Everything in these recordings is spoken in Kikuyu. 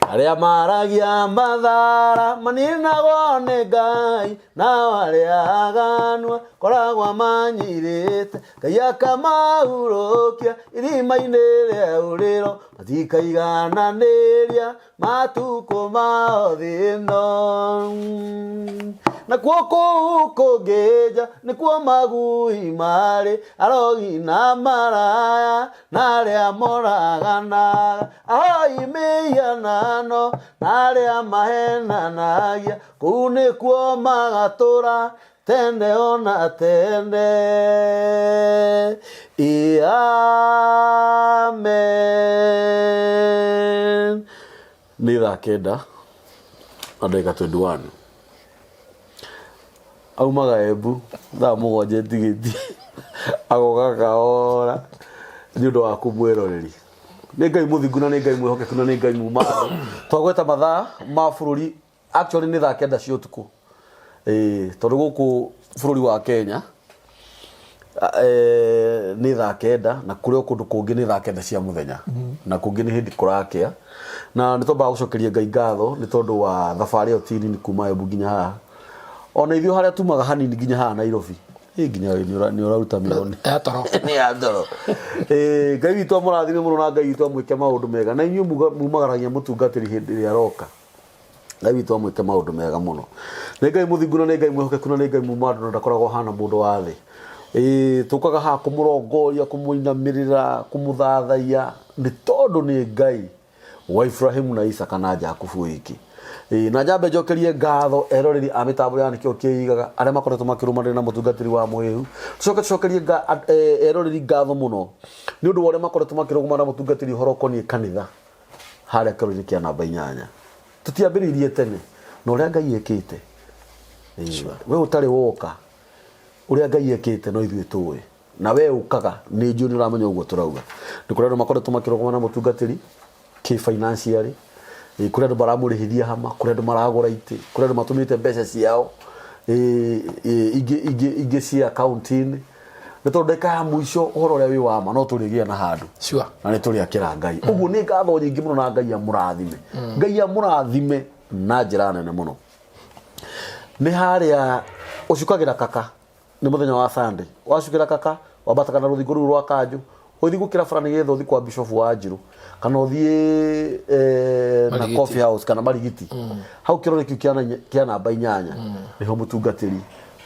Arĩa maragia mathara maninagwo nĩ Ngai, nao arĩa aganu akoragwo amanyirĩte. Ngai akamahurũkia irima-inĩ rĩa ũrĩro, matikaigananĩria matukũ mao thĩ ĩno. Nakuo kũu kũngĩ nja nĩkuo magui marĩ, arogi na maraya na arĩa moraganaga, ahoi mĩhianano na arĩa mahenanagia, kũu nĩkuo magatũra tene ona tene. Ĩ amen. Nĩ thaa 9 na ndagĩka 21. Aumaga Embu thaa 7 ĩtigĩtie, agoka kahora nĩ ũndũ waku mwĩroreri. Nĩ Ngai mũthingu na nĩ Ngai mwĩhokeku na nĩ Ngai muma andũ. Twagweta mathaa ma bũrũri, actually nĩ thaa 9 cia ũtukũ. Ĩĩ, tondũ gũkũ bũrũri wa Kenya nĩ thaa 9 na kũrĩ o kũndũ kũngĩ nĩ thaa 9 cia mũthenya na kũngĩ nĩ hĩndĩ kũrakĩa. Na nĩ twambaga gũcokeria Ngai ngatho nĩ tondũ wa thabarĩ ĩyo ti nini kuma Embu nginya haha. Ona ithuĩ harĩa tumaga hanini nginya haha Nairobi. Ĩ nginya we nĩ ũraruta mĩroni. Ya toro. Nĩ ya toro. Ngai witũ amũrathime mũno na Ngai witũ amwĩke maũndũ mega. Na inyuĩ mumagaragia mũtungatĩri hĩndĩ ĩrĩa aroka. Ngai witũ amwĩke maũndũ mega mũno. Nĩ Ngai mũthingu na nĩ Ngai mwĩhokeku na nĩ Ngai muma andũ na ndakoragwo ahana mũndũ wa thĩ. Ĩĩ tũkaga haha kũmũrongoria, kũmũinamĩrĩra, kũmũthathaiya nĩ tondũ nĩ Ngai wa Ibrahimu na Isaka na Jakubu wiki. Ĩĩ na nyambe njokerie ngatho eroreri a mĩtambo ya Nĩkĩo Kĩigaga arĩa makoretwo makĩrũmanĩrĩra na mũtungatĩri wa Mũhĩhu. Tũcoke tũcokerie eroreri ngatho mũno nĩ ũndũ wa ũrĩa makoretwo makĩrũgama na mũtungatĩri ũhoro ũkoniĩ kanitha harĩa kĩoro-inĩ kĩa namba 8. Tũtiambĩrĩirie tene na ũrĩa Ngai ekĩte. We ũtarĩ woka ũrĩa Ngai ekĩte no ithuĩ tũĩ. Na we ũkaga nĩ njũĩ nĩ ũramenya ũguo tũrauga. Nĩ kũrĩ andũ makoretwo makĩrũgama na mũtungatĩri kĩ financially. Kũrĩ andũ maramũrĩhithia hama, kũrĩ andũ maragũra itĩ, kũrĩ andũ matũmĩte mbeca ciao ingĩ ingĩ ingĩ cia akaunti-inĩ. Nĩ tondũ ndagĩka ya mũico ũhoro ũrĩa wĩ wa ma no tũrĩgĩa na handũ. Na nĩ tũrĩakĩra Ngai. Ũguo nĩ ngatho nyingĩ mũno na Ngai amũrathime. Ngai amũrathime na njĩra nene mũno. Nĩ harĩa ũcukagĩra kaka nĩ mũthenya wa Sunday. Wacukĩra kaka wambataga na rũthingo rũu rwa kanjũ ũthiĩ gũkĩra bara nĩgetha ũthiĩ kwa Bishop wa Njirũ kana ũthiĩ na Marigiti. Coffee House kana Marigiti. Hau kĩrore kĩu kĩa namba 8 nĩho mũtungatĩri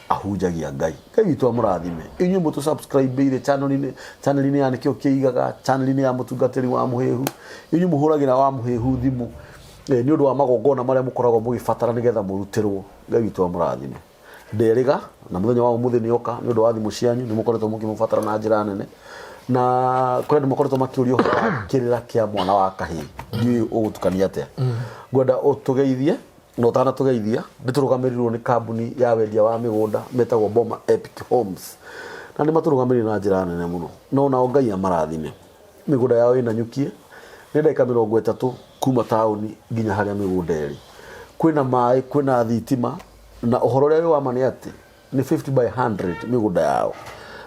ahunjagia Ngai. Ngai witũ amũrathime. Inyuĩ mũtũ subscribe-ire channel-inĩ, channel-inĩ ya Nĩkĩo Kĩigaga, channel-inĩ ya mũtungatĩri wa Mũhĩhu. Inyuĩ mũhũragĩra wa Mũhĩhu thimũ nĩ ũndũ wa magongona marĩa mũkoragwo mũgĩbatara nĩgetha mũrutĩrwo. Ngai witũ amũrathime. Nderĩga na mũthenya wa ũmũthĩ nĩ oka nĩ ũndũ wa thimũ cianyu, nĩ mũkoretwo mũkĩmũbatara na njĩra nene. Na kũrĩ andũ makoretwo makĩũria ũhoro wa kĩrĩra kĩa mwana wa kahĩĩ. Ndiũĩ ũgũtukania atĩa. Ngwenda ũtũgeithie na ũtanatũgeithia nĩ tũrũgamĩrĩirwo nĩ kambuni ya wendia wa mĩgũnda metagwo Boma Epic Homes. Na nĩ matũrũgamĩrĩire na njĩra nene mũno. No nao Ngai amarathime. Mĩgũnda yao ĩna Nyukie, nĩ ndagĩka 30 kuma taũni nginya harĩa mĩgũnda ĩrĩ. Kwĩna maĩ, kwĩna thitima, na ũhoro ũrĩa wĩ wa ma nĩ atĩ nĩ 50 by 100 mĩgũnda yao.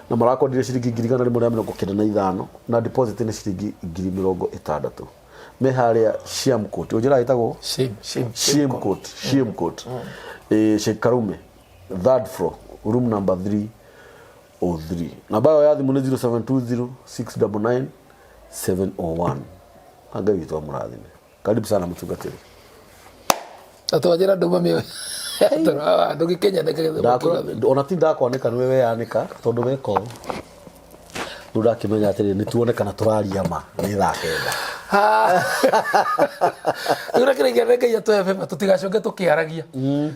Na marakondirie ciringi 195,000 na deposit nĩ ciringi 60,000. Me harĩa Siam Court. Ũnjĩra ĩtagwo? Shame, shame, Shame Court. Shame Court. Sheikh Karume, third floor, room number 303. Namba yao ya thimũ nĩ 0720 699 701. Ngai witũ amũrathime. Karibu sana mũtungatĩri. Na twanjĩra nduma mĩoyo. Ndũgĩkenya nĩ Ona ti ndakwanĩka nĩwe weyanĩka tondũ weka ũũ. Rĩu ndakĩmenya atĩrĩrĩ nĩ tuone kana tũraria ma nĩ thaa 9. Rĩu reke rĩngĩ Ngai atũhe beba tũtigacoke tũkĩaragia.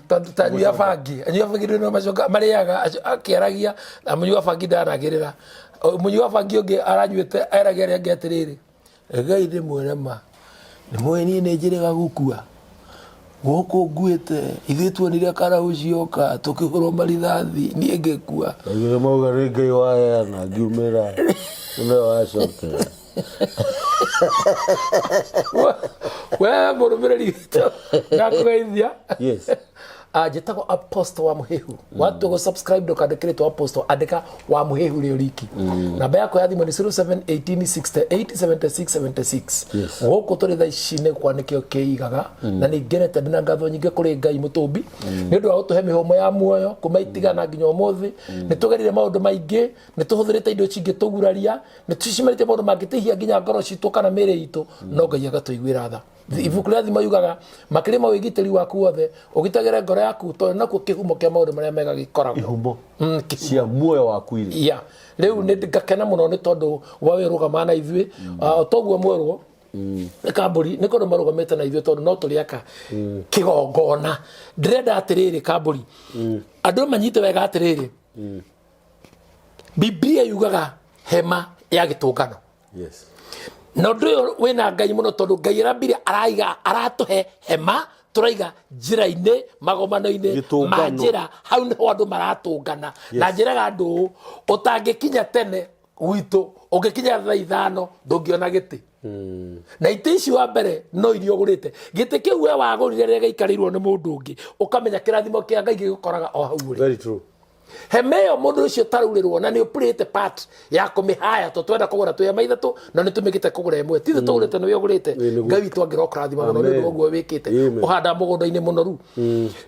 Tondũ ta anyui a bangi, anyui a bangi nĩ macoka marĩaga akĩaragia na mũnyui wa bangi ndanagĩrĩra. Mũnyui wa bangi ũngĩ aranyuĩte eragia arĩa angĩ atĩrĩrĩ, Ngai ndĩmwĩre ma, nĩ mũĩ niĩ nĩ njĩrĩga gũkua. Gũkũ nguĩte, ithuĩ tuonire karau cioka, tũkĩhũrwo marithathi, niĩ ngĩkua. Augire mauga nĩ Ngai waheana, ngiumĩra, nĩwe wacokera. We mũrũmĩrĩri witũ, ndakũgeithia. Yes. Njĩtagwo Apostle wa Mũhĩhu. Watua gũ subscribe ndũkandĩkĩrĩtwo Apostle, andĩka wa Mũhĩhu rĩo riki. Namba yakwa ya thimũ nĩ 0718687676. Yes. Gũkũ tũrĩ thaa ici nĩ kwa nĩkĩo kĩigaga na nĩ ngenete ndĩna ngatho nyingĩ kũrĩ Ngai mũtũmbi nĩ ũndũ wa gũtũhe mĩhũmũ ya muoyo kuma itigana nginya ũmũthĩ. Nĩ tũgerire maũndũ maingĩ, nĩ tũhũthĩrĩte indo cingĩtũguraria, nĩ tũcemanĩtie maũndũ mangĩtihia nginya ngoro citũ kana mĩĩrĩ itũ, no Ngai agatũiguĩra tha. Ibuku rĩa Thimo yugaga makĩria ma wĩgitĩri waku wothe ũgitagĩre ngoro yaku tondũ nakuo kĩhumo kĩa maũndũ marĩa mega gĩkoragwo. Ihumo Kĩhumo. Cia muoyo waku irĩ. Ya rĩu nĩ ngakena mũno nĩ tondũ wa wĩ rũgama na ithuĩ. Ah, o toguo mwerwo nĩ kambũri nĩ kũndũ marũgamĩte na ithuĩ tondũ no tũrĩaka kĩgongona. Ndĩrenda atĩrĩrĩ kambũri, andũ manyite wega atĩrĩrĩ, Biblia yugaga hema ya gĩtũngano. Na ũndũ ũyũ wĩna Ngai mũno tondũ Ngai arambire araiga aratũhe hema tũraiga njĩra-inĩ magomano-inĩ Gĩtũngano. ma njĩra, hau nĩho andũ maratũngana. Na njĩraga andũ ũũ, ũtangĩkinya tene gwitũ, ũngĩkinya thaa 5 ndũngĩona gĩtĩ. Na itĩ ici wa mbere no iria ũgũrĩte, gĩtĩ kĩu we wagũrire rĩrĩa gĩikarĩirwo nĩ mũndũ ũngĩ, ũkamenya kĩrathimo kĩa Ngai gĩgũkoraga o hau ũrĩ. Very true. Hema ĩyo mũndũ ũcio taraurĩrwo na nĩ ũpurĩte part ya kũmĩhaya to twenda kũgũra twĩ hema ithatũ na nĩ tũmĩkĩte kũgũra ĩmwe tithe tũgũrĩte nĩwe ũgũrĩte. Ĩĩ, nĩguo. Ngai witũ angĩrokũrathima mũno nĩ ũndũ Amen. wa ũguo wĩkĩte. Amen. Ũhandaga mũgũnda-inĩ mũnoru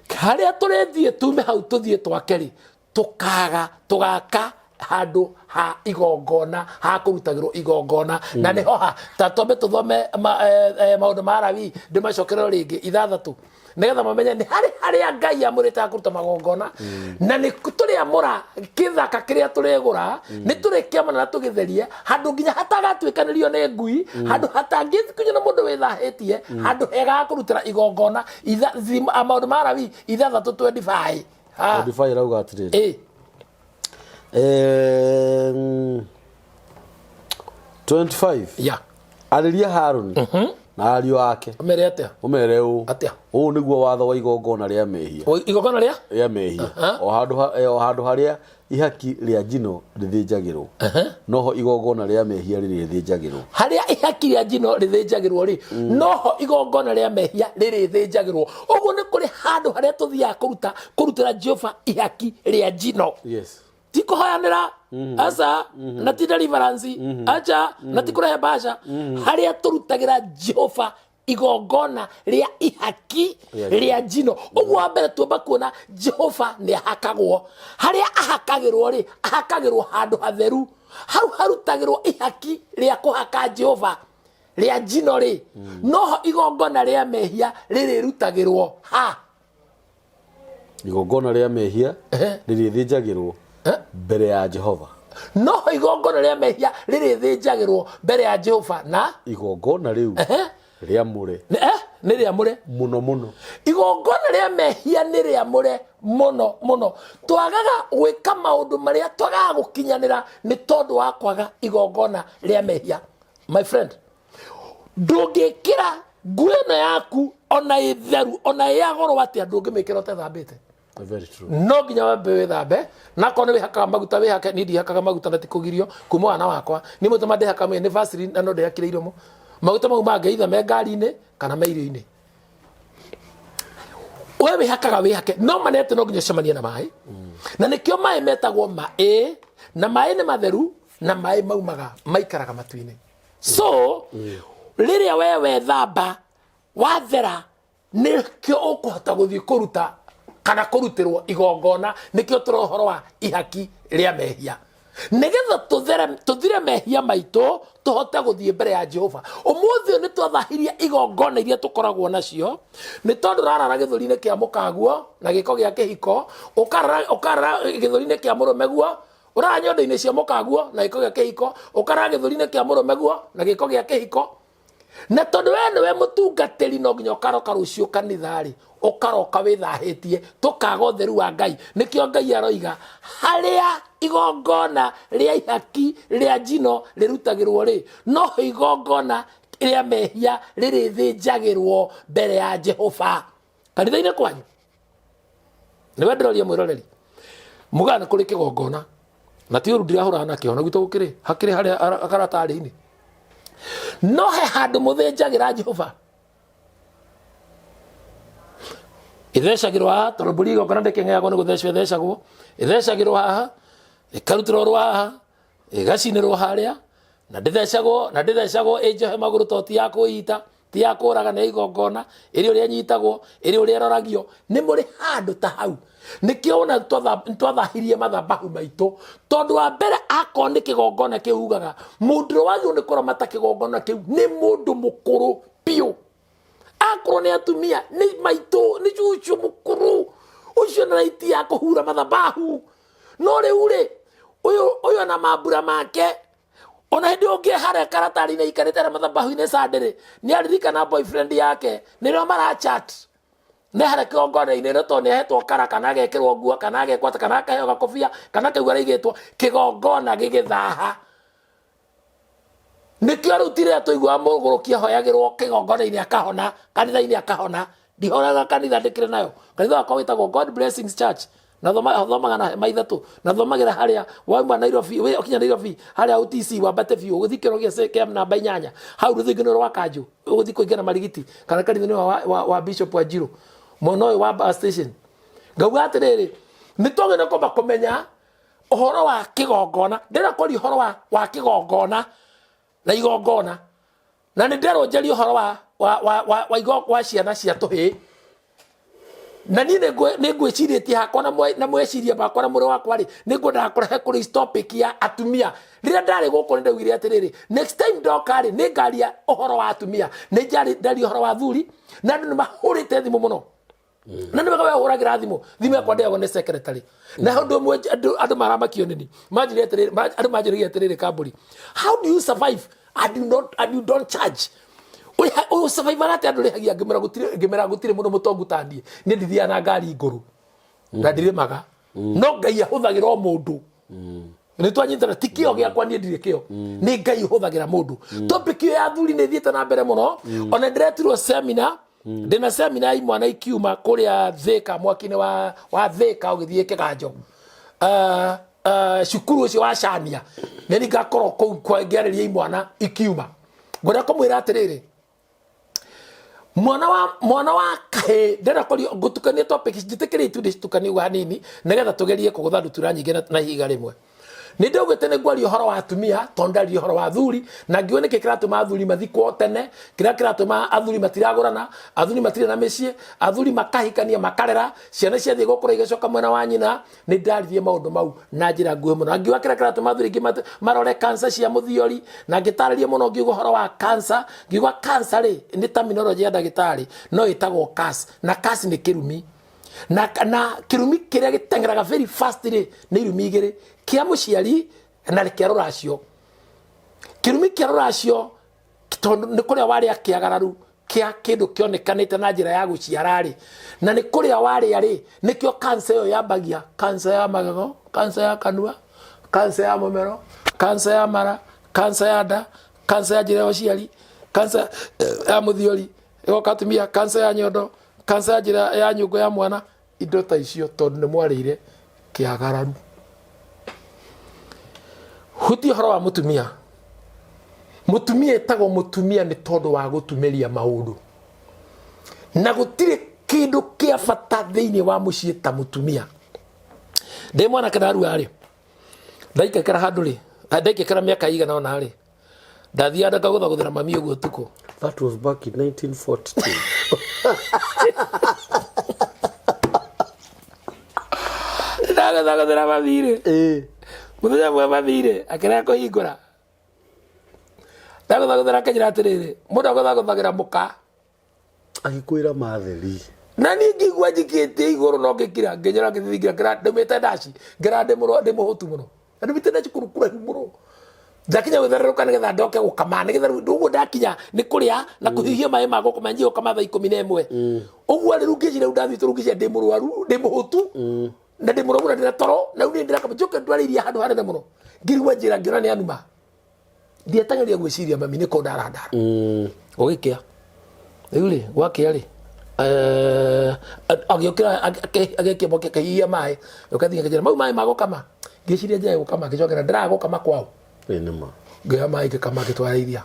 harĩa tũrĩthiĩ tume hau tũthiĩ twake rĩ, tũkaga tũgaka handũ ha igongona ha kũrutagĩrwo igongona na nĩho ha ta twambe tũthome maũndũ ma Lawi ndĩmacokerero rĩngĩ 6 nĩgetha mamenye nĩ harĩ harĩa Ngai amũrĩte ha kũruta magongona. Na nĩ tũrĩamũra kĩthaka kĩrĩa tũrĩgũra, nĩ tũrĩkĩamũra na tũgĩtherie handũ nginya hatagatuĩkanĩrio nĩ ngui, handũ hatangĩkinywo nĩ mũndũ wĩthahĩtie, handũ hega ha kũrutĩra igongona. Maũndũ ma Lawi 6:25. Ha. 25 ĩrauga atĩrĩrĩ. 25. Arĩria Harũni na ariũ ake. Ũmere atĩa? Ũmere ũũ. Atĩa? Ũũ nĩguo watho wa igongona rĩa mehia. O, igongona rĩa? Rĩa mehia. O handũ ha, o handũ harĩa ihaki rĩa njino rĩthĩnjagĩrwo, noho igongona rĩa mehia rĩrĩthĩnjagĩrwo. Harĩa ihaki rĩa njino rĩthĩnjagĩrwo rĩ, noho igongona rĩa mehia rĩrĩthĩnjagĩrwo. Ũguo nĩ kũrĩ handũ harĩa tũthiaga kũrutĩra Jehova ihaki rĩa njino. Ti kũhoyanĩra, aca, na ti deliverance, aca, na ti kũrehe mbaca. Harĩa tũrutagĩra Jehova igongona rĩa ihaki rĩa njino. Ũguo wa mbere tuomba kuona Jehova nĩ ahakagwo. Harĩa ahakagĩrwo rĩ, ahakagĩrwo handũ hatheru. Hau harutagĩrwo ihaki rĩa kũhaka Jehova rĩa njino rĩ, noho igongona rĩa mehia rĩrĩrutagĩrwo ha. Igongona rĩa mehia rĩrĩthĩnjagĩrwo mbere ya Jehova. Noho igongona rĩa mehia rĩrĩthĩnjagĩrwo mbere ya Jehova na igongona rĩu rĩamũre. Nĩ rĩamũre mũno mũno. Igongona rĩa mehia nĩ rĩamũre mũno mũno. Twagaga gwĩka maũndũ marĩa twagaga gũkinyanĩra nĩ tondũ wa kwaga igongona rĩa mehia. My friend, ndũngĩkĩra nguo ĩno yaku ona ĩ theru ona ĩ ya goro atĩa, ndũngĩmĩkĩra ũtethambĩte. Very true. No nginya wambe wĩthambe, na korwo nĩ wĩhakaga maguta wĩhake. Niĩ ndihakaga maguta na ti kũgirio kuma wana wakwa, niĩ maguta ma ndĩhakaga mwĩrĩ nĩ Vaseline na no ndĩhakire iromo. Maguta mau mangĩ either me ngari-inĩ kana me irio-inĩ. We wĩhakaga wĩhake, no ma nĩ atĩ no nginya ũcemanie na maĩ, na nĩkĩo maĩ metagwo maĩ, na maĩ nĩ matheru, na maĩ maumaga maikaraga matu-inĩ. So rĩrĩa we wethamba wathera, nĩkĩo ũkũhota gũthiĩ kũruta kana kũrutĩrwo igongona. Nĩkĩo tũra ũhoro wa ihaki rĩa mehia, nĩgetha tũthire mehia maitũ tũhote gũthiĩ mbere ya Jehova. Ũmũthĩ ũyũ nĩ twathahirie igongona iria tũkoragwo nacio, nĩ tondũ ũrarara gĩthũri-inĩ kĩa mũkaguo na gĩko gĩa kĩhiko, ũkarara gĩthũri-inĩ kĩa mũrũmeguo, ũrara nyondo-inĩ cia mũkaguo na gĩko gĩa kĩhiko, ũkarara gĩthũri-inĩ kĩa mũrũmeguo na gĩko gĩa kĩhiko. Na tondũ we nĩwe mũtungatĩri, no nginya ũkaroka rũciũ kanitha-rĩ, ũkaroka wĩthahĩtie, tũkaga ũtheru wa Ngai. Nĩkĩo Ngai aroiga harĩa igongona rĩa ihaki rĩa njino rĩrutagĩrwo rĩ, no igongona rĩa mehia rĩrĩthĩnjagĩrwo mbere ya Jehova. Kanitha-inĩ kwanyu nĩwe ndĩroria mwĩroreri, mugaga nĩ kũrĩ kĩgongona na ti ũru ndirahũrana nakĩo, na gwitũ gũkĩrĩ hakĩrĩ harĩa karatarĩ-inĩ, no he handũ mũthĩnjagĩra Jehova. Ĩthecagĩrwo haha tondũ mbũri igongona ndĩkĩng'eagwo nĩ gũthecwo ĩthecagwo. Ĩthecagĩrwo haha, ĩkarutĩrwo rwa haha, ĩgacinĩrwo harĩa, na ndĩthecagwo na ndĩthecagwo ĩ njohe magũrũ tondũ ti ya kwĩita, ti ya kũraga nĩ ya igongona, ĩrĩ ũrĩa ĩnyitagwo, ĩrĩ ũrĩa ĩroragio. Nĩ mũrĩ handũ ta hau. Nĩkĩo wona twathahirie mathabahu maitũ, tondũ wa mbere akorwo nĩ kĩgongona kĩu ugaga, mũndũ ũrĩa wagĩrĩirwo nĩ kũramata kĩgongona kĩu nĩ mũndũ mũkũrũ biũ. Akorwo nĩ atumia, nĩ maitũ, nĩ cũcũ mũkũrũ, ũcio na right ya kũhura mathabahu. No rĩu rĩ, ũyũ ũyũ na mambura make, ona hĩndĩ ũngĩ harĩa karatarĩ-inĩ aikarĩte harĩa mathabahu-inĩ Sunday rĩ, nĩ aririkana boyfriend yake, nĩrĩo mara chat. Nĩ harĩa kĩgongona-inĩ no tondũ nĩ ahetwo kara kana agekĩrwo nguo kana agekwo atĩa kana akaheo gakobia kana akaigua araigĩtwo kĩgongona gĩgĩthaha. Nĩkĩo rĩu ti rĩrĩa tũiguaga mũgũrũki ahoyagĩrwo kĩgongona-inĩ akahona, kanitha-inĩ akahona. Ndihoyaga kanitha ndĩkĩrĩ nayo. Kanitha wakwa wĩtagwo God Blessings Church. Na thomaga na hema ithatũ. Na thomagĩra harĩa wauma Nairobi, wĩ ũkinya Nairobi, harĩa OTC wambate biũ, ũgĩthiĩ kĩoro gĩa namba 8. Hau rũthingo-inĩ rwa Kanjũ, ũgũthiĩ kũingĩra Marigiti, kana kanitha-inĩ wa Bishop Wanjiru. Mwena ũyũ wa bus station. Ngauga atĩrĩrĩ, nĩ twagĩrĩirwo kwamba kũmenya ũhoro wa kĩgongona. Ndĩrenda kwaria ũhoro wa kĩgongona na igongona. Na nĩ nderwo njarie ũhoro wa ciana cia tũhĩĩ. Na niĩ nĩ ngwĩcirĩtie hakwa na meciria makwa na mwĩrĩ wakwa rĩ, nĩ ngwendaga kũrehe kũrĩ topic ya atumia. Rĩrĩa ndarĩ gũkũ nĩ ndaugire atĩrĩrĩ, next time ndoka rĩ, nĩ ngaria ũhoro wa atumia. Nĩ ndaria ũhoro wa athuri, na andũ nĩ mahũrĩte thimũ mũno. Na nĩ wega we ũhũragĩra thimũ, thimũ yakwa ndĩagwo nĩ secretary. Na ũndũ ũmwe andũ maramakio nĩ niĩ. Manjĩrire atĩrĩrĩ, andũ manjũragia atĩrĩrĩ kambũri, how do you survive and you not, and you don't charge? Ũyũ survive atĩa andũ rĩhagia? Ngĩmera gũtirĩ, ngĩmera gũtirĩ mũndũ mũtongu ta niĩ. Niĩ ndithiaga na ngari ngũrũ na ndirĩmaga, no Ngai ahũthagĩra o mũndũ. Nĩ twanyitana, ti kĩo gĩakwa, niĩ ndirĩ kĩo, nĩ Ngai ũhũthagĩra mũndũ. Topic ĩyo ya athuri nĩ ĩthiĩte na mbere mũno. Ona ndĩretirwo seminar, ndĩna seminar ya imwana ikiuma kũrĩa Thĩka, mwaki-inĩ wa Thĩka ũgĩthiĩ Kĩganjo, cukuru ũcio wa Cania. Nĩ niĩ ngakorwo kũu ngĩarĩria imwana ikiuma. Ngwenda kũmwĩra atĩrĩrĩ, mwana wa kahĩĩ ndĩrenda kũrio ngũtukanie topic, njĩtĩkĩrie itundi citukanie ũguo hanini nĩgetha tũgerie kũgũtha ndutura nyingĩ na ihiga rĩmwe. Nĩ ndaugĩte nĩ ngwaria ũhoro wa atumia tondũ ndaririe ũhoro wa athuri, na ngiuga nĩkĩ kĩratũma athuri mathikwo tene, kĩrĩa kĩratũma athuri matiragũrana, athuri matirĩ na mĩciĩ, athuri makahikania makarera ciana, ciathiĩ gũkũra igacoka mwena wa nyina. Nĩ ndaririe maũndũ mau na njĩra nguhĩ mũno, na ngiuga kĩrĩa kĩratũma athuri aingĩ marore cancer cia mũthiori, na ngĩtarĩria mũno ngiuga ũhoro wa cancer. Ngiuga cancer rĩ, nĩ terminology ya ndagĩtarĩ, no ĩtagwo curse, na curse nĩ kĩrumi, na kĩrumi kĩrĩa gĩteng'eraga very fast rĩ, nĩ irumi igĩrĩ, kĩa mũciari na kĩa rũracio. Kĩrumi kĩa rũracio tondũ nĩ kũrĩa warĩa kĩagararu kĩa kĩndũ kĩonekanĩte na njĩra ya gũciara rĩ, na nĩ kũrĩa warĩa rĩ, nĩkĩo cancer ĩyo yambagia, cancer ya magego, cancer ya kanua, cancer ya mũmero, cancer ya mara, cancer ya nda, cancer ya njĩra ya ũciari, cancer ya mũthiori, ĩgoka atumia, cancer ya nyondo, cancer ya njĩra ya nyũngũ ya mwana, indo ta icio, tondũ nĩ mwarĩire kĩagararu. Hutia ũhoro wa mũtumia. Mũtumia etagwo mũtumia nĩ tondũ wa gũtumĩria maũndũ, na gũtirĩ kĩndũ kĩa bata thĩinĩ wa mũciĩ ta mũtumia. Ndĩ mwanake ndarua rĩ, ndaikekera handũ rĩ, ndaikekera mĩaka ĩigana ũna rĩ, ndathiaga ngagũthagũthĩra mami ũguo ũtukũ. That was back in 1942. Ndagũthagũthĩra mami rĩ, mũthenya ũmwe mami rĩ akĩrega kũhingũra. Ndagũthagũthĩra akĩnjĩra atĩrĩrĩ, mũndũ agũthagũthagĩra mũka. Agĩkwĩra matheri. Na niĩ ngĩigua njikĩtie igũrũ no ngĩkira, ngĩnyora ngĩthingira ngĩra ndũmĩte ndaci, ngĩra ndĩ mũhũtu mũno. Na ndũmĩte ndaci kũndũ kũraihu mũno. Ndakinya gwĩthererũka nĩgetha ndoke gũkama, nĩgetha rĩu ũguo ndakinya nĩ kũrĩa na kũhihia maĩ ma gũkoma, njiĩ gũkama thaa 11. Ũguo rĩu ngĩciria rĩu ndathiĩ rĩu ngĩciria ndĩ mũrwaru, ndĩ mũhũtu, na ndĩ mũnogu na ndĩna toro, na rĩu niĩ ndĩrakoma njoke ndware iria handũ hanene mũno. Ngĩrigwo njĩra ngĩona nĩ anuma. Ndietagĩria gwĩciria mami nĩ kũndarandara. Gũgĩkĩa. Rĩu rĩ, gwakĩa rĩ, agĩũkĩra, agĩkia mwaki, akĩhihia maĩ, ũkathiĩ akĩnjĩra mau maĩ ma gũkama. Ngĩciria njĩra ya gũkama, ngĩcokera ndĩraga gũkama kwao. Ĩĩ nĩ ma. Ngĩoya maĩ ngĩkama ngĩtwara iria.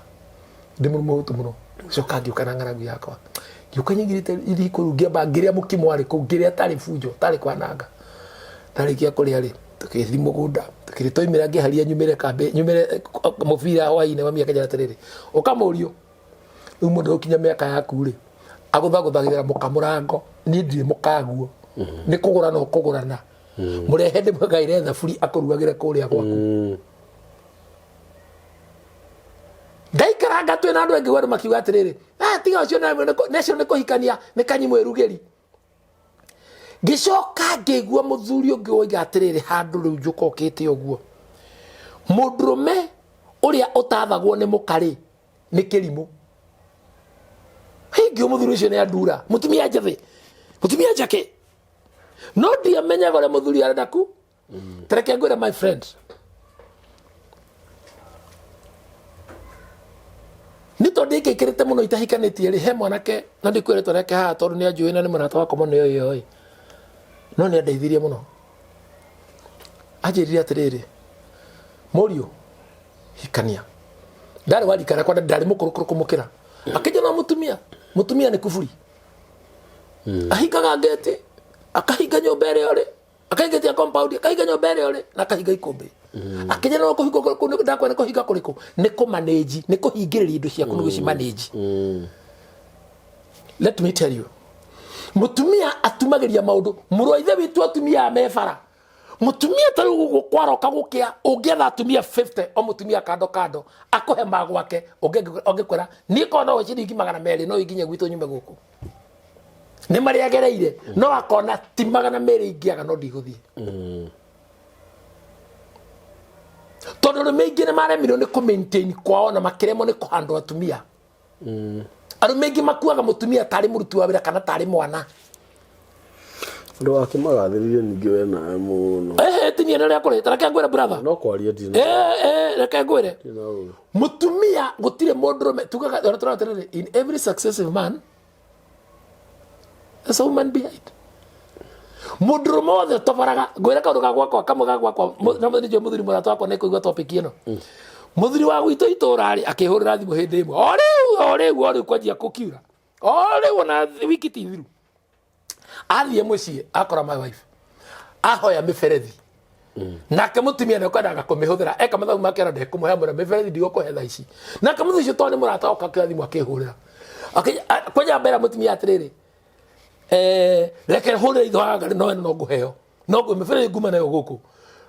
Ndĩ mũhutu mũno. Coka ngĩũka na ng'aragu yakwa. Ngĩũka nyingĩrĩte riko rĩu ngĩamba ngĩrĩa mũkimo warĩ kũu, ngĩrĩa tarĩ bunjo, tarĩ kwananga. Ndarĩkia kũrĩa rĩ, tũkĩthiĩ mũgũnda, tũkĩrĩ twaumĩra ngĩharia nyumĩre kambĩ, nyumĩre mũbira hwainĩ mami akĩnjĩra atĩrĩrĩ, ũka mũriũ, rĩu mũndũ ũkinya mĩaka yaku rĩ, agũthagũthagĩra mũka mũrango, niĩ ndirĩ mũkaguo, nĩ kũgũrana ũkũgũrana, mũrehe ndĩmũgaĩre thaburi akũrugagĩre kũrĩa gwaku. Ndaikaranga twĩ na andũ aingĩ andũ makiuga atĩrĩrĩ, ah, tiga ũcio nacio nĩ kũhikania nĩ kanyi mwĩrugĩri. Ngĩcoka ngĩigua mũthuri ũngĩ woiga atĩrĩrĩ, handũ rĩu njũka ũkĩte ũguo, mũndũrũme ũrĩa ũtathagwo nĩ mũkarĩ nĩ kĩrimũ. Hingĩ mũthuri ũcio nĩ andura, mũtumia njĩthĩ, mũtumia njake, no ndiamenyaga ũrĩa mũthuri arenda ku. Tareke ngwĩre my friend, nĩ tondũ ndĩngĩkĩrĩte mũno itahikanĩtie rĩ, he mwanake na ndikwĩra rĩtwa rĩake haha tondũ nĩ anjũĩ na nĩ mũrata wakwa mũno ĩyo ĩyo no nĩ andeithirie mũno. Anjĩrire atĩrĩrĩ, mũriũ hikania. Ndarĩ wa rika rĩakwa na ndarĩ mũkũrũ kũrũ kũmũkĩra. Akĩnjĩra no mũtumia, mũtumia nĩ kuburi. Ahingaga ngĩti, akahinga nyũmba ĩrĩa ũrĩ, akahinga compound, akahinga nyũmba ĩrĩa ũrĩ na akahinga ikũmbĩ. Akĩnjĩra no kũhinga kũu ndakwenda kũhinga kũrĩkũ? Nĩ kũmanage, nĩ kũhingĩrĩria indo ciaku nĩ gũcimanage. Let me tell you, mũtumia atumagĩria maũndũ. Mũrũ wa ithe witũ atumia me bara, mũtumia ta rĩu gũkũ kwaroka gũkĩa, ũngĩetha atumia 50 o mũtumia kando kando akũhe magwake, ũngĩkwĩra niĩ korwo no ciringi 200 no inginye gwitũ nyume gũkũ. Nĩ marĩa agereire, no akona ti 200 ingĩaga no ndigũthiĩ. Tondũ arũme aingĩ nĩ maremirwo nĩ kũ maintain kwao na makĩremwo nĩ kũhandwo atumia. Arũme aingĩ makuaga mũtumia tarĩ mũruti wa wĩra kana tarĩ mwana. Ũndũ wa kĩmagathĩrĩrio ningĩ we nawe mũno. Ehe, tinia nĩ ũrĩa kũrĩ. Ta reke ngwĩre brother. No kwaria ndina. Reke ngwĩre. Mũtumia gũtirĩ mũndũrũme tugaga ona tũrauga atĩrĩrĩ, in every successive man there's a woman behind. Mũndũrũme wothe ũtoboraga, ngwĩre kaũndũ ga gwakwa kamwe ga gwakwa, na nĩ njũĩ mũthuri mũrata wakwa nĩ kũigua topic ĩno. Mũthuri wa gwitũ itũra rĩ, akĩhũrĩra thimũ hĩndĩ ĩmwe, o rĩu o rĩu o rĩu kwanjia kũkiura, o rĩu ona wiki ti thiru. Athiĩ mũciĩ akora my wife ahoya mĩberethi, nake mũtumia nĩ kwendaga kũmĩhũthĩra, eka mathabu make ona ndekũmũhe, amwĩra mĩberethi ndigũkũhe thaa ici. Nake mũthuri ũcio tondũ nĩ mũrata oka akĩoya thimũ akĩhũrĩra, kwanja mbera mũtumia atĩrĩrĩ, reke hũrĩre itho haha no no ngũheo no ngũ mĩberethi nguma nayo gũkũ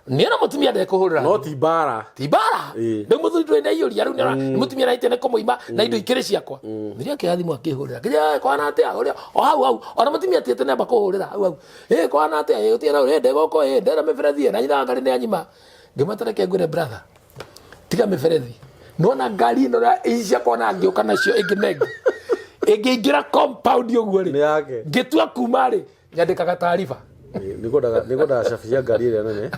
niĩ na mũtumia ndekũhũrĩra. No ti mbara. Ti mbara. Rĩu mũthuri ndũrĩ ndaiyũria rĩu nĩ mũtumia araite nĩ kũmũima na indo ikĩrĩ ciakwa. Mũthuri akĩoya thimũ akĩhũrĩra, kĩrĩa kwana atĩa ũrĩa o hau hau, ona mũtumia atiĩte namba kũhũrĩra hau hau, ĩ kwana atĩa, ĩ gũtirĩ na ĩ ndĩ gũkũ, ĩ ndĩrenda mĩberethi, na nyina ngarĩ nĩ anyima. Ngĩmwĩta reke ngwĩre brother, tiga mĩberethi, nona ngari ĩno ici ciakwa na ngĩũka nacio ĩngĩ na ĩngĩ ĩngĩingĩra compound ũguo rĩ, Nĩ yake. Ngĩtua kuma rĩ, nyandĩkaga taariba. Nĩngwendaga cabi cia ngari ĩrĩa nene.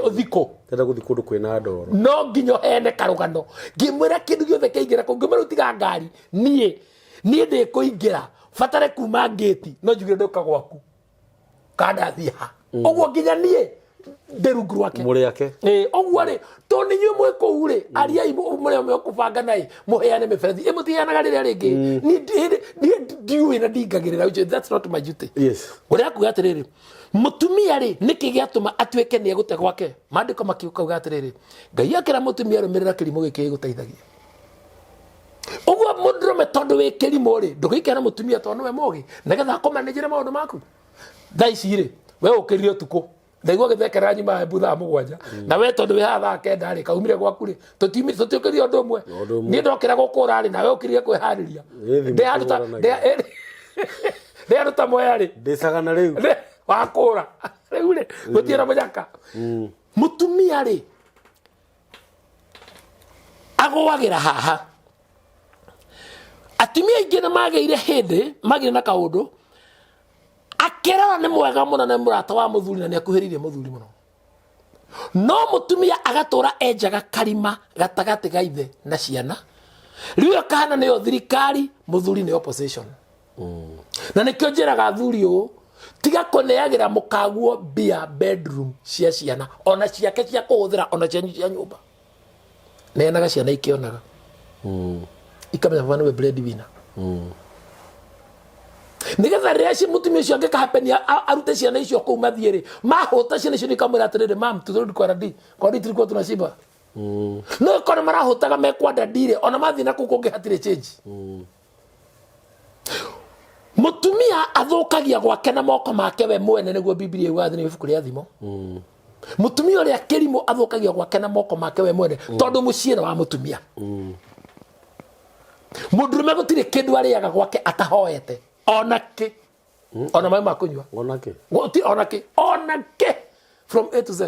Ũthikũ. Ndĩrenda gũthiĩ kũndũ kwĩna ndoro. No nginya ũheane karũgano. Ngĩmwĩra kĩndũ gĩothe kĩaingĩra kũu, ngĩmwĩra rĩu tiga ngari, niĩ niĩ ndĩkũingĩra batare kuma ngĩti no njugire ndũka gwaku kandathiĩ ha ũguo nginya niĩ ndĩ rungu rwake. Mũrĩ ake. Ĩ, ũguo rĩ, tondũ nĩ inyuĩ mwĩ kũu rĩ, ariai mũrĩa mũkũbanga naĩ mũheane mĩberethi ĩ mũtiheanaga rĩrĩa rĩngĩ. Niĩ ndiũĩ na ndingagĩrĩra ũcio, that's not my duty. Ũrĩa kuga atĩrĩrĩ, mũtumia rĩ, nĩkĩ gĩatũma atuĩke nĩ egũte gwake? Maandĩko makiuga atĩrĩrĩ, Ngai akĩra mũtumia rũmĩrĩra kĩrimũ gĩkĩ gĩgũteithagia. Ũguo mũndũrũme tondũ wĩ kĩrimũ rĩ, ndũgĩikare na mũtumia tondũ nĩwe mũgĩ, nĩgetha akũmanĩnjĩre maũndũ maku. Thaa ici rĩ, we ũkĩrire ũtukũ ndaigua gĩthekerera nyuma ya Embu thaa 7, na we tondũ wĩ haha thaa 9 rĩ, kaumire gwaku rĩ, tũtiũkĩrire ũndũ ũmwe. Ũndũ ũmwe. Niĩ ndokĩra gũkũra rĩ, nawe ũkĩrire kwĩharĩria. Ĩ thimũ Ndĩ handũ ta- tũhũranagia. ndĩ handũ ta Mwea rĩ. Ndĩcaga na rĩu. Ndĩ- wakũra rĩu rĩ, gũtirĩ na mũnyaka. Mũtumia rĩ, agũagĩra haha. Atumia aingĩ nĩ magĩire hĩndĩ magĩire na kaũndũ, akĩrora nĩ mwega mũno na mũrata wa mũthuri na nĩ akuhĩrĩirie mũthuri mũno, no mũtumia agatũra enjaga karima gatagatĩ ga ithe na ciana. Rĩu ĩyo kahana nĩyo thirikari, mũthuri nĩ opposition. Na nĩkĩo njĩraga athuri ũũ, tiga kũneagĩra mũkaguo mbia bedroom cia ciana, ona ciake cia kũhũthĩra, ona cianyu cia nyũmba. Neanaga ciana ikĩonaga, ikamenya baba nĩwe breadwinner. Nĩgetha rĩrĩa mũtumia ũcio angĩkahapenia arute ciana icio kũu mathiĩ rĩ, mahũta ciana icio nĩikamwĩra atĩrĩrĩ, mam, tutarudi kwa dadi, kwa dadi tulikuwa tunashiba. No ĩkorwo marahũtaga me kwa dadi rĩ, ona mathiĩ na kũu kũngĩ hatirĩ change. Mũtumia athũkagia gwake na moko make we mwene, nĩguo Bibilia yugaga thĩinĩ wa ibuku rĩa Thimo. Mũtumia ũrĩa kĩrimũ athũkagia gwake na moko make we mwene, tondũ mũciĩ nĩ wa mũtumia. Mũndũrũme gũtirĩ kĩndũ arĩaga gwake atahoete ona kĩ, ona maĩ ma kũnyua. Onake. Gũtirĩ ona kĩ, ona kĩ, from A to Z,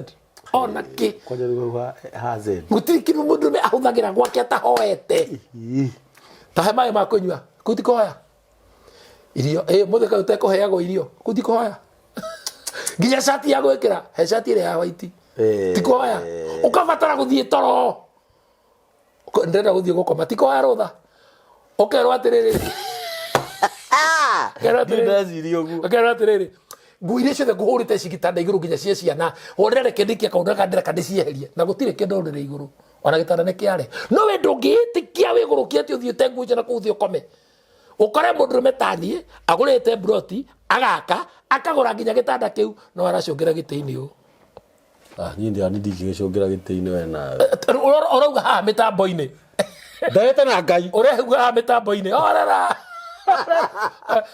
ona kĩ. Kwanja rĩu ha Z. Gũtirĩ kĩndũ mũndũrũme ahũthagĩra gwake atahoete. Ta he maĩ ma kũnyua, kũu ti kũhoya irio. Ĩ mũthĩ kaĩ ũtekũheagwo irio, kũu ti kũhoya. Nginya cati ya gwĩkĩra, he cati ĩrĩa ya white, ti kũhoya. Ũkabatara gũthiĩ toro, ndĩrenda gũthiĩ gũkoma, ti kũhoya rũtha. Ũkerwo atĩrĩrĩ, ũkerwo atĩrĩrĩ, Ndeciria ũguo. Ũkerwo atĩrĩrĩ, nguo iria ciothe ngũhũrĩte ci gĩtanda igũrũ nginya cia ciana, hũrĩra, reke ndĩkie kaũndũ gaka ndĩreka ndĩcieherie, na gũtirĩ kĩndũ ũrĩrĩ igũrũ, ona gĩtanda nĩ kĩare. No we ndũngĩĩtĩkia wĩgũrũkie atĩ ũthiĩte nguo icio na kũu ũthiĩ ũkome. Ũkore mũndũrũme ta niĩ agũrĩte mburoti, agaka, akagũra nginya gĩtanda kĩu, no aracũngĩra gĩtĩ-inĩ ũũ. Ah, niĩ ndia nĩ ndingĩgĩcũngĩra gĩtĩ-inĩ we nawe. Ũrauga haha mĩtambo-inĩ. Nderete na Ngai. Ũrauga haha mĩtambo-inĩ, orera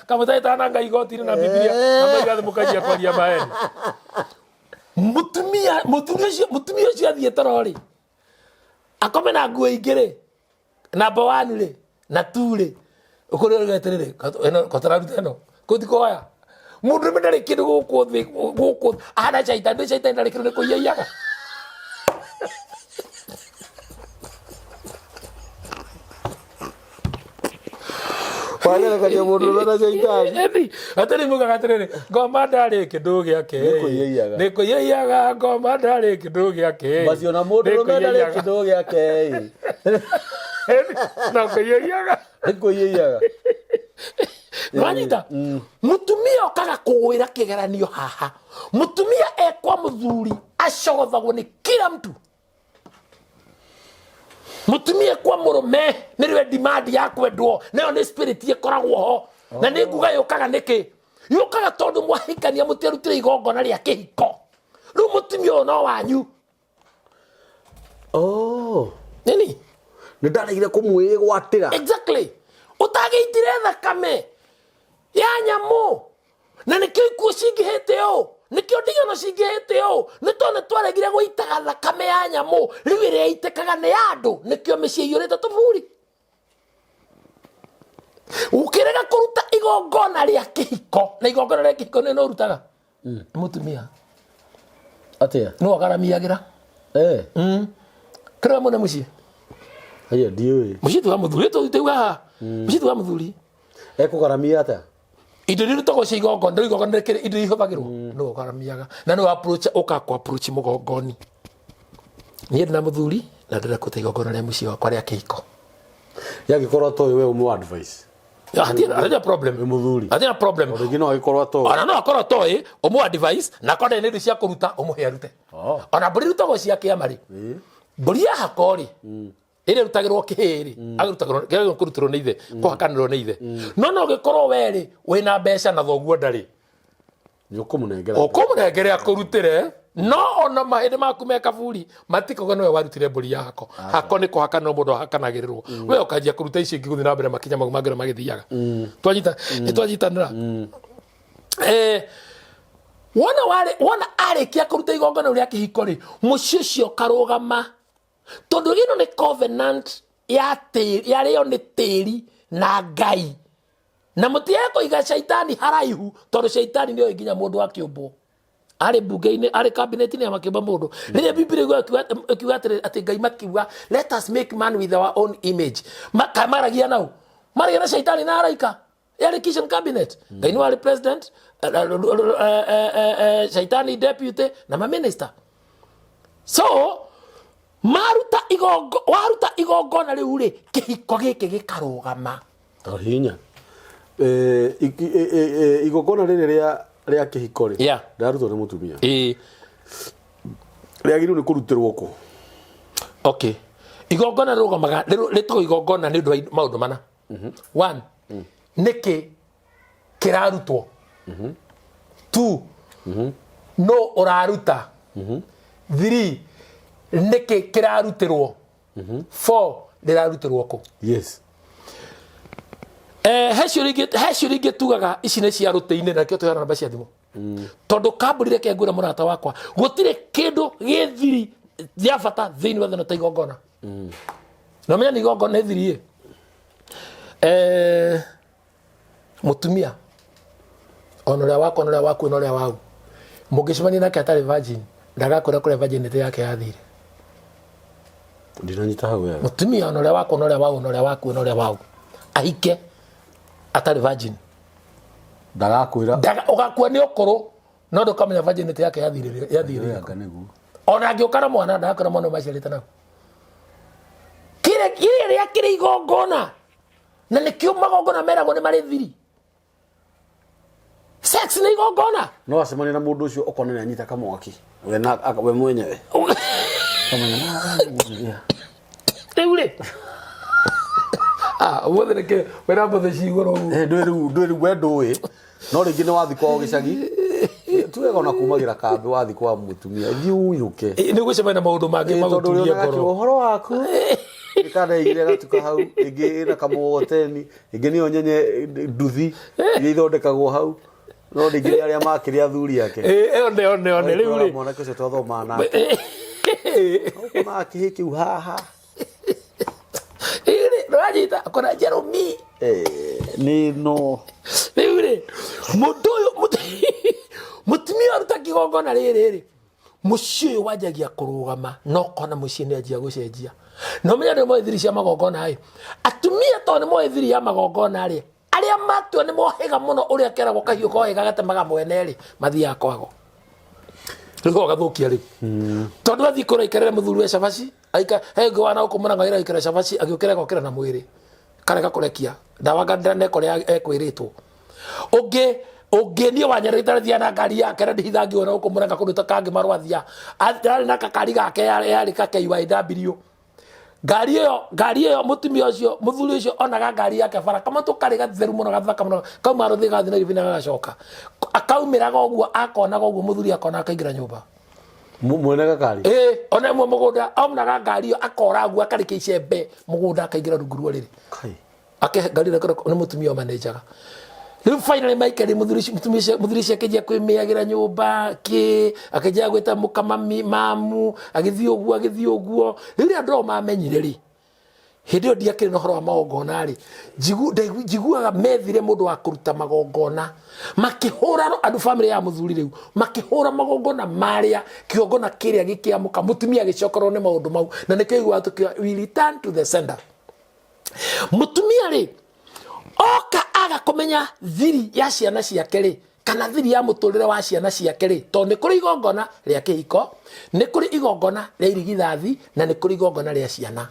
kamũtaĩtana na Ngai igoti-inĩ na Bibilia na maiga thĩ mũkanjia kwaria maheni. Mũtumia, mũtumia ũcio, mũtumia ũcio athiĩ toro rĩ, akome na nguo ingĩ rĩ, number 1 rĩ na 2 rĩ, ũkũrĩ ũrĩa atĩrĩrĩ, ĩno kotararuta ĩno kũu ti kũhoya. Mũndũrũme ndarĩ kĩndũ gũkũ thĩ, gũkũ ahana caitani, ndĩ caitani ndarĩ kĩndũ, nĩ kũiyaiyaga. Wagerekania mũndũrũme na caitani. Ĩni, atĩrĩ mugaga atĩrĩrĩ, ngoma ndarĩ kĩndũ gĩake. Nĩ kũiyaiyaga. Nĩ kũiyaiyaga, ngoma ndarĩ kĩndũ gĩake. Macio na mũndũrũme ndarĩ kĩndũ gĩake. Na kũiyaiyaga. Nĩ kũiyaiyaga. Nwanyita mũtumia okaga kũgwĩra kĩgeranio haha. Mũtumia ekwa mũthuri acogothagwo nĩ kila mtu. Mũtumia kwa mũrũme nĩrĩwe demand ya kwendwo, nayo nĩ spirit ĩkoragwo ho. Na nĩ nguga yũkaga nĩkĩ? Yũkaga tondũ mwahikania mũtiarutire igongona rĩa kĩhiko. Rĩu mũtumia ũyũ no wanyu. Oh. Nini? Nĩ ndaregire kũmwĩgwatĩra. Exactly. Ũtagĩitire thakame ya nyamũ, na nĩkĩo ikuũ cingĩhĩte ũũ, nĩkĩo ndigano cingĩhĩte ũũ, nĩ tondũ nĩ twaregire gũitaga thakame ya nyamũ. Rĩu ĩrĩa ĩitĩkaga nĩ ya andũ, nĩkĩo mĩciĩ ĩiyũrĩte tũburi. Ũkĩrega kũruta igongona rĩa kĩhiko, na igongona rĩa kĩhiko nĩ ũrutaga nĩ mũtumia. Atĩa? No agaramiagĩra. Kĩrĩa mũne mũciĩ. Haya, ndiũĩ. Mũciĩ ti wa mũthuri, tũiga haha. Mũciĩ ti wa mũthuri. Ekũgaramia atĩa? Indo iria irutagwo cia igongona, rĩu igongona rĩkĩrĩ indo iria ihũthagĩrwo, nĩwe ũgaramiaga. Na nĩwe approach, ũka kũ approach mũgongoni. Niĩ ndĩ na mũthuri na ndĩrenda kũruta igongona rĩa mũciĩ wakwa rĩa kĩhiko. Yangĩkorwo atoĩ we ũmũ advice. Hatirĩ problem. Wĩ mũthuri. Hatirĩ problem. Tondũ rĩngĩ no agĩkorwo atoĩ. Ona no akorwo atoĩ, ũmũ advice, na akorwo ndarĩ na indo cia kũruta, ũmũhe arute. Ona mbũri irutagwo cia kĩama rĩ, mbũri ya hako rĩ, ĩrĩa ĩrutagĩrwo kĩhĩ rĩ, agĩrutagĩrwo, kĩagĩrĩirwo kũrutĩrwo nĩ ithe, kũhakanĩrwo nĩ ithe. No no ũgĩkorwo we rĩ, wĩna mbeca na thoguo ndarĩ. Nĩ ũkũmũnengera. Ũkũmũnengere akũrutĩre, no ona mahĩndĩ maku me kaburi matikoga nĩwe warutire mbũri ya hako. Hako nĩ kũhakanĩrwo mũndũ ahakanagĩrĩrwo. We ũkanjia kũruta icio ingĩ gũthiĩ na mbere makinya mau mangĩ magĩthiaga. Twanyita, nĩ twanyitanĩra. Wona warĩ, wona arĩkia kũruta igongona rĩa kĩhiko rĩ, mũciĩ ũcio ũkarũgama. Tondũ ĩno nĩ covenant ya tĩri, yarĩo nĩ tĩri na Ngai. Na mũtiage kũiga caitani haraihu, tondũ caitani nĩoĩ nginya mũndũ akĩũmbwo. Arĩ mbunge-inĩ, arĩ cabinet-inĩ ya makĩũmba mũndũ. Rĩrĩa Bibilia ĩkiuga atĩrĩ, atĩ Ngai makiuga, let us make man with our own image. Maragia nau. Maragia na caitani na araika. Yarĩ kitchen cabinet. Ngai nĩwe warĩ president, caitani deputy na ma minister. So maruta igongo, waruta igongona rĩu rĩ, kĩhiko gĩkĩ gĩkarũgama. Ta hinya. Igongona rĩrĩ rĩa kĩhiko rĩ, rĩarutwo nĩ mũtumia. Rĩagĩrĩirwo nĩ kũrutĩrwo kũ? Okay. Igongona rĩrũgamaga, rĩtagwo igongona nĩ ũndũ wa maũndũ mana. One, nĩkĩ? Kĩrarutwo? Two, no ũraruta? Three, nĩkĩ kĩrarutĩrwo? Four, rĩrarutĩrwo kũ? Eh, he ciũria ingĩ he ciũria ingĩ tugaga ici nĩ cia rũtĩ-inĩ na nĩkĩo tũheana namba cia thimũ, tondũ kambuni, reke ngwĩre mũrata wakwa, gũtirĩ kĩndũ gĩ thiri gĩa bata thĩinĩ wa thĩ ĩno ta igongona. Na ũmenye nĩ igongona nĩ thiri ĩ. Eh, mũtumia ona ũrĩa wakwa na ũrĩa waku na ũrĩa wau mũngĩcemania nake atarĩ virgin, ndagakwĩra kũrĩa virginity yake yathire. Ndinanyita hau wega. Mũtumia ona ũrĩa wakwa na ũrĩa wau na ũrĩa waku na ũrĩa wau ahike atarĩ virgin, Ndagakwĩra. Ũgakua nĩ ũkũrũ no ndũkamenya virginity yake yathire yathire. Anga nĩguo. Ona angĩũka na mwana, ndagakwĩra mwana ũyũ maciarĩte nau kĩrĩa kĩrĩa kĩrĩ igongona, na nĩkĩo magongona meragwo nĩ marĩ thiri. Sex nĩ igongona. No acemania na mũndũ ũcio ũkona nĩ anyita kamwaki we na we mwenyewe. Kamenya, "Ah, Rĩu rĩ, ah, ũmũthĩ nĩkĩ wĩra mbũthĩ ci igũrũ ũguo? Eh, ndũĩ rĩu, ndũĩ rĩu, we ndũĩ, no rĩngĩ nĩ wathi kwao gĩcagi tuwega ona kumagĩra kambĩ, wathi kwa mũtumia thiĩ unyũke. Ĩ, nĩ gũcemania na maũndũ mangĩ Ĩ, tondũ magũturie ũrĩonaga ngoro. Ũhoro waku ĩkanaigire gatuka hau, ĩngĩ ĩna kamũgogoteni, ĩngĩ nĩyo nyenye nduthi iria ithondekagwo hau, no rĩngĩ nĩ arĩa makĩrĩ athuri ake. Ĩ, one one one rĩu rĩ. Mwanake ũcio twathomaga nake ũkonaga kĩhĩ kĩu haha. Rĩu rĩ, ndũranyita kona njerũmi. Eh, nĩ no. Rĩu rĩ, mũndũ ũyũ mũtumia aruta kĩgongona rĩrĩ rĩ, mũciĩ ũyũ wanjagia kũrũgama na ũkona mũciĩ nĩ anjia gũcenjia. Na ũmenye nĩ moĩ thiri cia magongona ĩ, atumia tondũ nĩ moĩ thiri ya magongona rĩ, arĩa matua nĩ mohĩga mũno, ũrĩa keragwo kahiũ kohĩga gatemaga mwene rĩ, mathiaga kwago rĩu ũgathũkia rĩu, tondũ athiĩ kũrĩa aikarĩre mũthuri we cabaci aika he ũngĩ wana gũkũ mũrango ĩra aikara cabaci, agĩũkĩra agokĩra na mwĩrĩ karega kũrekia ndawa ndaneka ũrĩa ekwĩrĩtwo. Ũngĩ ũngĩ niĩ wanyarĩte arathiaga na ngari yake na ndihithangiona gũkũ mũranga kũndũ ta kangĩ marwathia ararĩ na kakari gake yarĩ ka KYW. Ngari ĩyo mũtumia ũcio, mũthuri ũcio onaga ngari yake bara kamũtũ karĩ gatheru mũno, gathaka mũno, kauma rũthĩ gathiĩ Nairobi na gagacoka akaumĩraga ũguo, akonaga ũguo mũthuri akona akaingĩra nyũmba. Mwene gakari. Ĩ, ona ĩmwe mũgũnda onaga ngari ĩyo akora ũguo, akarĩkia icembe mũgũnda, akaingĩra rungu rwa rĩrĩ. Kai. Ake ngari ĩrĩa nĩ mũtumia ũmanenjaga. Rĩu finally maikari mũthuri ũcio, mũtumia ũcio, mũthuri ũcio akĩnjia kwĩmĩagĩra nyũmba kĩ, akĩnjia gwĩta mũka mami mamu, agĩthiĩ ũguo, agĩthiĩ ũguo. Rĩu rĩrĩa andũ ao mamenyire rĩ, hĩndĩ ĩyo ndiakĩrĩ na ũhoro wa magongona rĩ, njiguaga methire mũndũ wa kũruta magongona, makĩhũra andũ famĩlĩ ya mũthuri rĩu makĩhũra magongona marĩa kĩgongona kĩrĩa gĩkĩamũka, mũtumia agĩcokerwo nĩ maũndũ mau, na nĩkĩo iguaga tũkiuga we return to the sender. Mũtumia rĩ, oka aga kũmenya thiri ya ciana ciake rĩ, kana thiri ya mũtũrĩre wa ciana ciake rĩ, tondũ nĩ kũrĩ igongona rĩa kĩhiko, nĩ kũrĩ igongona rĩa irigithathi, na nĩ kũrĩ igongona rĩa ciana,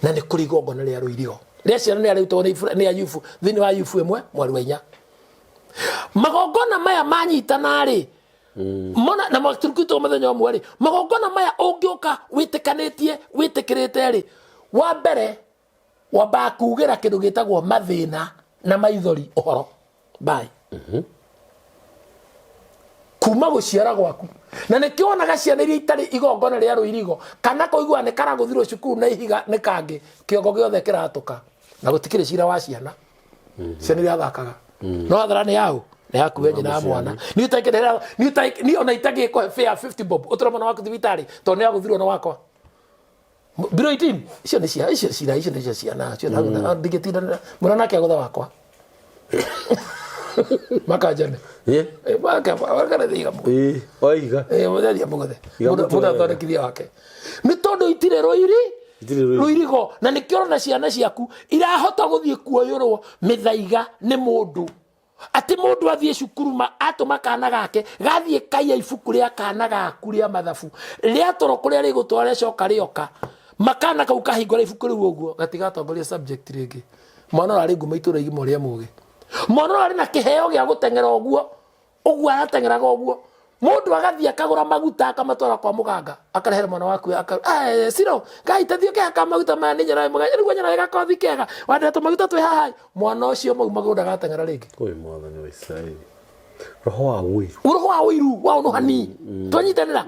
na nĩ kũrĩ igongona rĩa rũirigo rĩa ciana nĩ arĩrutagwo nĩ Ayubu thĩinĩ wa Ayubu 1 mweri wa 4. Magongona maya manyitana rĩ, mona na maturukitwo mũthenya ũmwe rĩ, magongona maya ũngĩũka wĩtĩkanĩtie wĩtĩkĩrĩte rĩ, wa mbere wambaga kugĩra kĩndũ gĩtagwo mathĩna na maithori ũhoro bai kuma gũciara gwaku, na nĩkĩo wonaga ciana iria itarĩ igongona rĩa rũirigo kana kũigua nĩ karagũthirwo cukuru na ihiga nĩ kangĩ kĩongo gĩothe kĩratũka na gũtikĩrĩ cira wa ciana. Ciana irathakaga no athara nĩ yau nĩ yaku we nyina ya mwana niĩ ũtangĩrehera niĩ ona itangĩkũhe fare 50 bob ũtũre mwana waku thibitarĩ tondũ nĩ agũthirwo na wakwa biro 18. Icio nĩ cia icio cira icio nĩ cia ciana icio ndingĩtindanĩra mũno nake agũtha wakwa makanjane. Makarathiga. Ĩ, oiga. Mũthethia mũgũthe. Iga mũtwe mũndũ wega. athondekithia wake nĩ tondũ itirĩ rũiri. Itirĩ rũirigo. Rũirigo, na nĩkĩo ũrona ciana ciaku irahota gũthiĩ kuoyũrwo mĩthaiga nĩ mũndũ, atĩ mũndũ athiĩ cukuru ma atũma kana gake gathiĩ kaiya ibuku rĩa kana gaku rĩa mathabu rĩatũrwo kũrĩa rĩgũtwara, rĩcoka rĩoka makana kau kahingũra ibuku rĩu ũguo gatigatongoria subject rĩngĩ. Mwana ũrarĩ ngumo itũra igima ũrĩa mũgĩ, mwana ũrarĩ na kĩheo gĩa gũteng'era ũguo ũguo arateng'eraga ũguo. Mũndũ agathiĩ akagũra maguta akamatwara kwa mũganga, akarehera mwana waku aka, "Eh, Ciro, Ngai ta thiĩ ũkĩhaka maguta maya nĩ nyonaga mũganga, nĩguo nyonaga gakothi kega. Wandĩra tũmaguta twĩ haha. Mwana ũcio mau magũrũ ndagateng'era rĩngĩ. Ũyũ mwathani wa Isiraeli. Roho wa ũiru. Roho wa ũiru wa ũnũhani. Twanyitanĩra.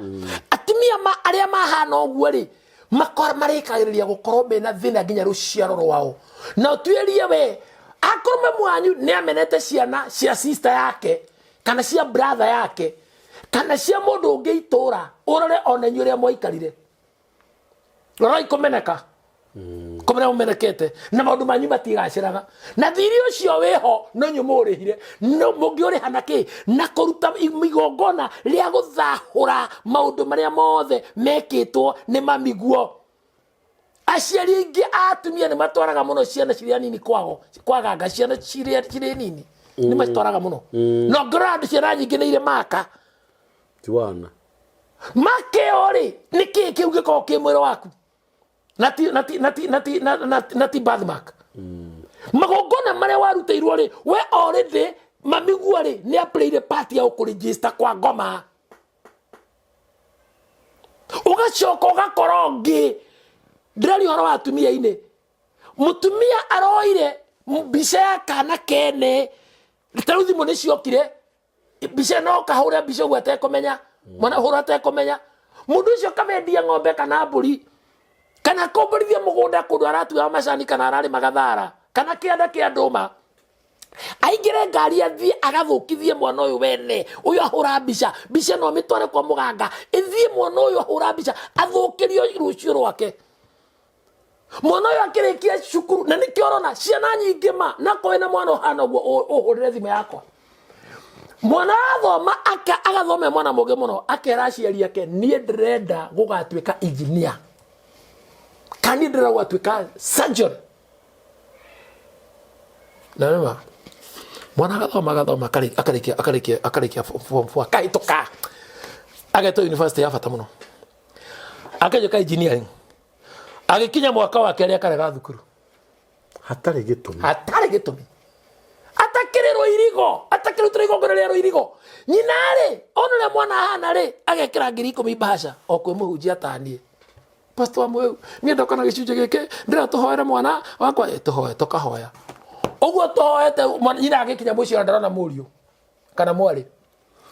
Atumia ma arĩa mahana ũguo rĩ, marĩkagĩrĩria gũkorwo mena thĩna nginya rũciaro rwao. Na ũtuĩrie we, akorwo mamu wanyu nĩ amenete ciana cia sister yake, kana cia brother yake, kana cia mũndũ ũngĩ itũra, ũrore ona inyuĩ ũrĩa mwaikarire. Rorai kũmeneka. Kũmena mũmenekete na maũndũ manyu matigacĩraga. Na thirĩ ũcio wĩho no inyuĩ mũũrĩhire. No mũngĩũrĩha na kĩ? Na kũruta igongona rĩa gũthahũra maũndũ marĩa mothe mekĩtwo nĩ mamiguo. Aciari aingĩ a atumia nĩ matwaraga mũno ciana cirĩ nini kwago, kwaganga ciana cirĩ nini. Nĩ macitwaraga mũno. Na ũngĩrora andũ ciana nyingĩ nĩ irĩ maka. Ti wana. Maka ĩyo rĩ, nĩ kĩĩ kĩu gĩkoragwo kĩ mwĩrĩ waku? Na ti, na ti, na ti, na ti, na, na, na ti birthmark. Magongona marĩa warutĩirwo rĩ, we already mamiguo rĩ, nĩ aplayire part ya gũkũregister kwa ngoma. Ũgacoka ũgakora ũngĩ. Ndĩraria ũhoro wa atumia-inĩ. Mũtumia aroire mbica ya kana kene, ta rĩu thimũ nĩ ciokire, mbica no kahũre mbica ũguo atekũmenya, mwana hũra atekũmenya. Mũndũ ũcio akamendia ng'ombe kana mbũri, kana akomborithia mũgũnda kũndũ aratuaga macani kana ararĩma gathara, kana kĩanda kĩa ndũma. Aingĩre ngari athiĩ agathũkithie mwana ũyũ wene, ũyũ ahũra mbica, mbica no amĩtware kwa mũganga, ĩthiĩ mwana ũyũ ahũra mbica, athũkĩrio rũciũ rwake. Mwana ũyũ akĩrĩkia cukuru, na nĩkĩo ũrona ciana nyingĩ ma, na akorwo wĩna mwana ũhana ũguo, ũhũrĩre thimũ yakwa. Mwana athoma, agathoma e mwana mũũgĩ mũno, akera aciari ake, niĩ ndĩrenda gũgatuĩka engineer, kana niĩ ndĩrenda gũgatuĩka surgeon. Na nĩ ma, mwana agathoma, agathoma, akarĩkia, akarĩkia, akarĩkia form 4, akahĩtũka, agetwo university ya bata mũno, akĩnjĩka engineering, agĩkinya mwaka wa kerĩ akarega thukuru. Hatarĩ gĩtũmi. Hatarĩ gĩtũmi. Atakĩrĩ rũirigo, atakĩrutĩra igongona rĩa rũirigo. Nyina rĩ, ona ũrĩa mwana ahana rĩ, agekĩra ngiri ikũmi mbaca, o kwĩ mũhunjia taniĩ. Pastor wa Mweu, niĩ ndoka na gĩcunjĩ gĩkĩ, ndĩrenda tũhoere mwana wakwa, tũhoe, tũkahoya. Ũguo tũhoete, nyina agĩkinya mũciĩ ona ndarona mũriũ kana mwarĩ.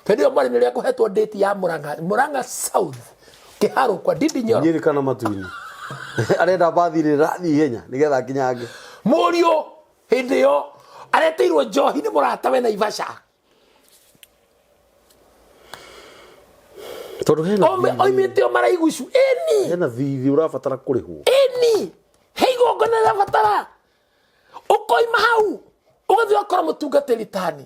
Hĩndĩ ĩyo mwarĩ nĩrĩa kũhetwo date ya Murang'a, Murang'a South, Kĩharũ kwa Ndindi Nyoro. Nyĩrĩ kana Matuinĩ. Arenda mbathi ĩrĩa ĩrathiĩ ihenya nĩgetha akinyange. Mũriũ hĩndĩ ĩyo aretĩirwo njohi nĩ mũratawe Naivasha. Tondũ hena thithi. Oimĩte o maraigucu. Ĩni. Hena thithi ũrabatara kũrĩhwo. Ĩni. He igongona rĩrabatara. Ũkoima hau ũgathiĩ ũgakora mũtungatĩri tani.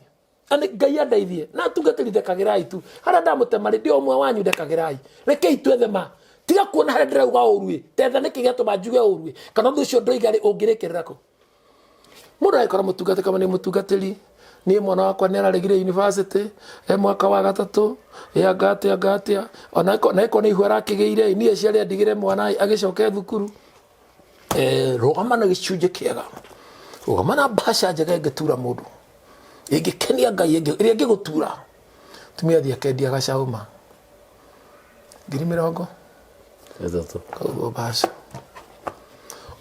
Na nĩ Ngai andeithie. Na atungatĩri ndekagĩrai tu. Harĩa ndamũtema rĩ, ndĩ o ũmwe wanyu ndekagĩrai. Rekei twethe ma. Tiga kuona harĩa ndĩrauga ũru ĩ. Tetha nĩkĩ gĩatũma njuge ũru ĩ. Kana ũndũ ũcio ndoiga rĩ, ũngĩrĩkĩrĩra kũ? Mũndũ agĩkora mũtungatĩri kama nĩ mũtungatĩri, niĩ mwana wakwa nĩ araregire university, e mwaka wa gatatũ, ĩ anga atĩa, anga atĩa. Ona ĩko nĩ ihu arakĩgĩire, niĩ aciari andigĩre mwana agĩcoke thukuru. Rũgama na gĩcunjĩ kĩega, rũgama na mbaca njega ĩngĩtura mũndũ, ĩngĩkenia Ngai, ĩrĩa ĩngĩgũtura. Tumia athiĩ akendia gacaũ ma ngiri mĩrongo ĩtatũ. Koguo mbaca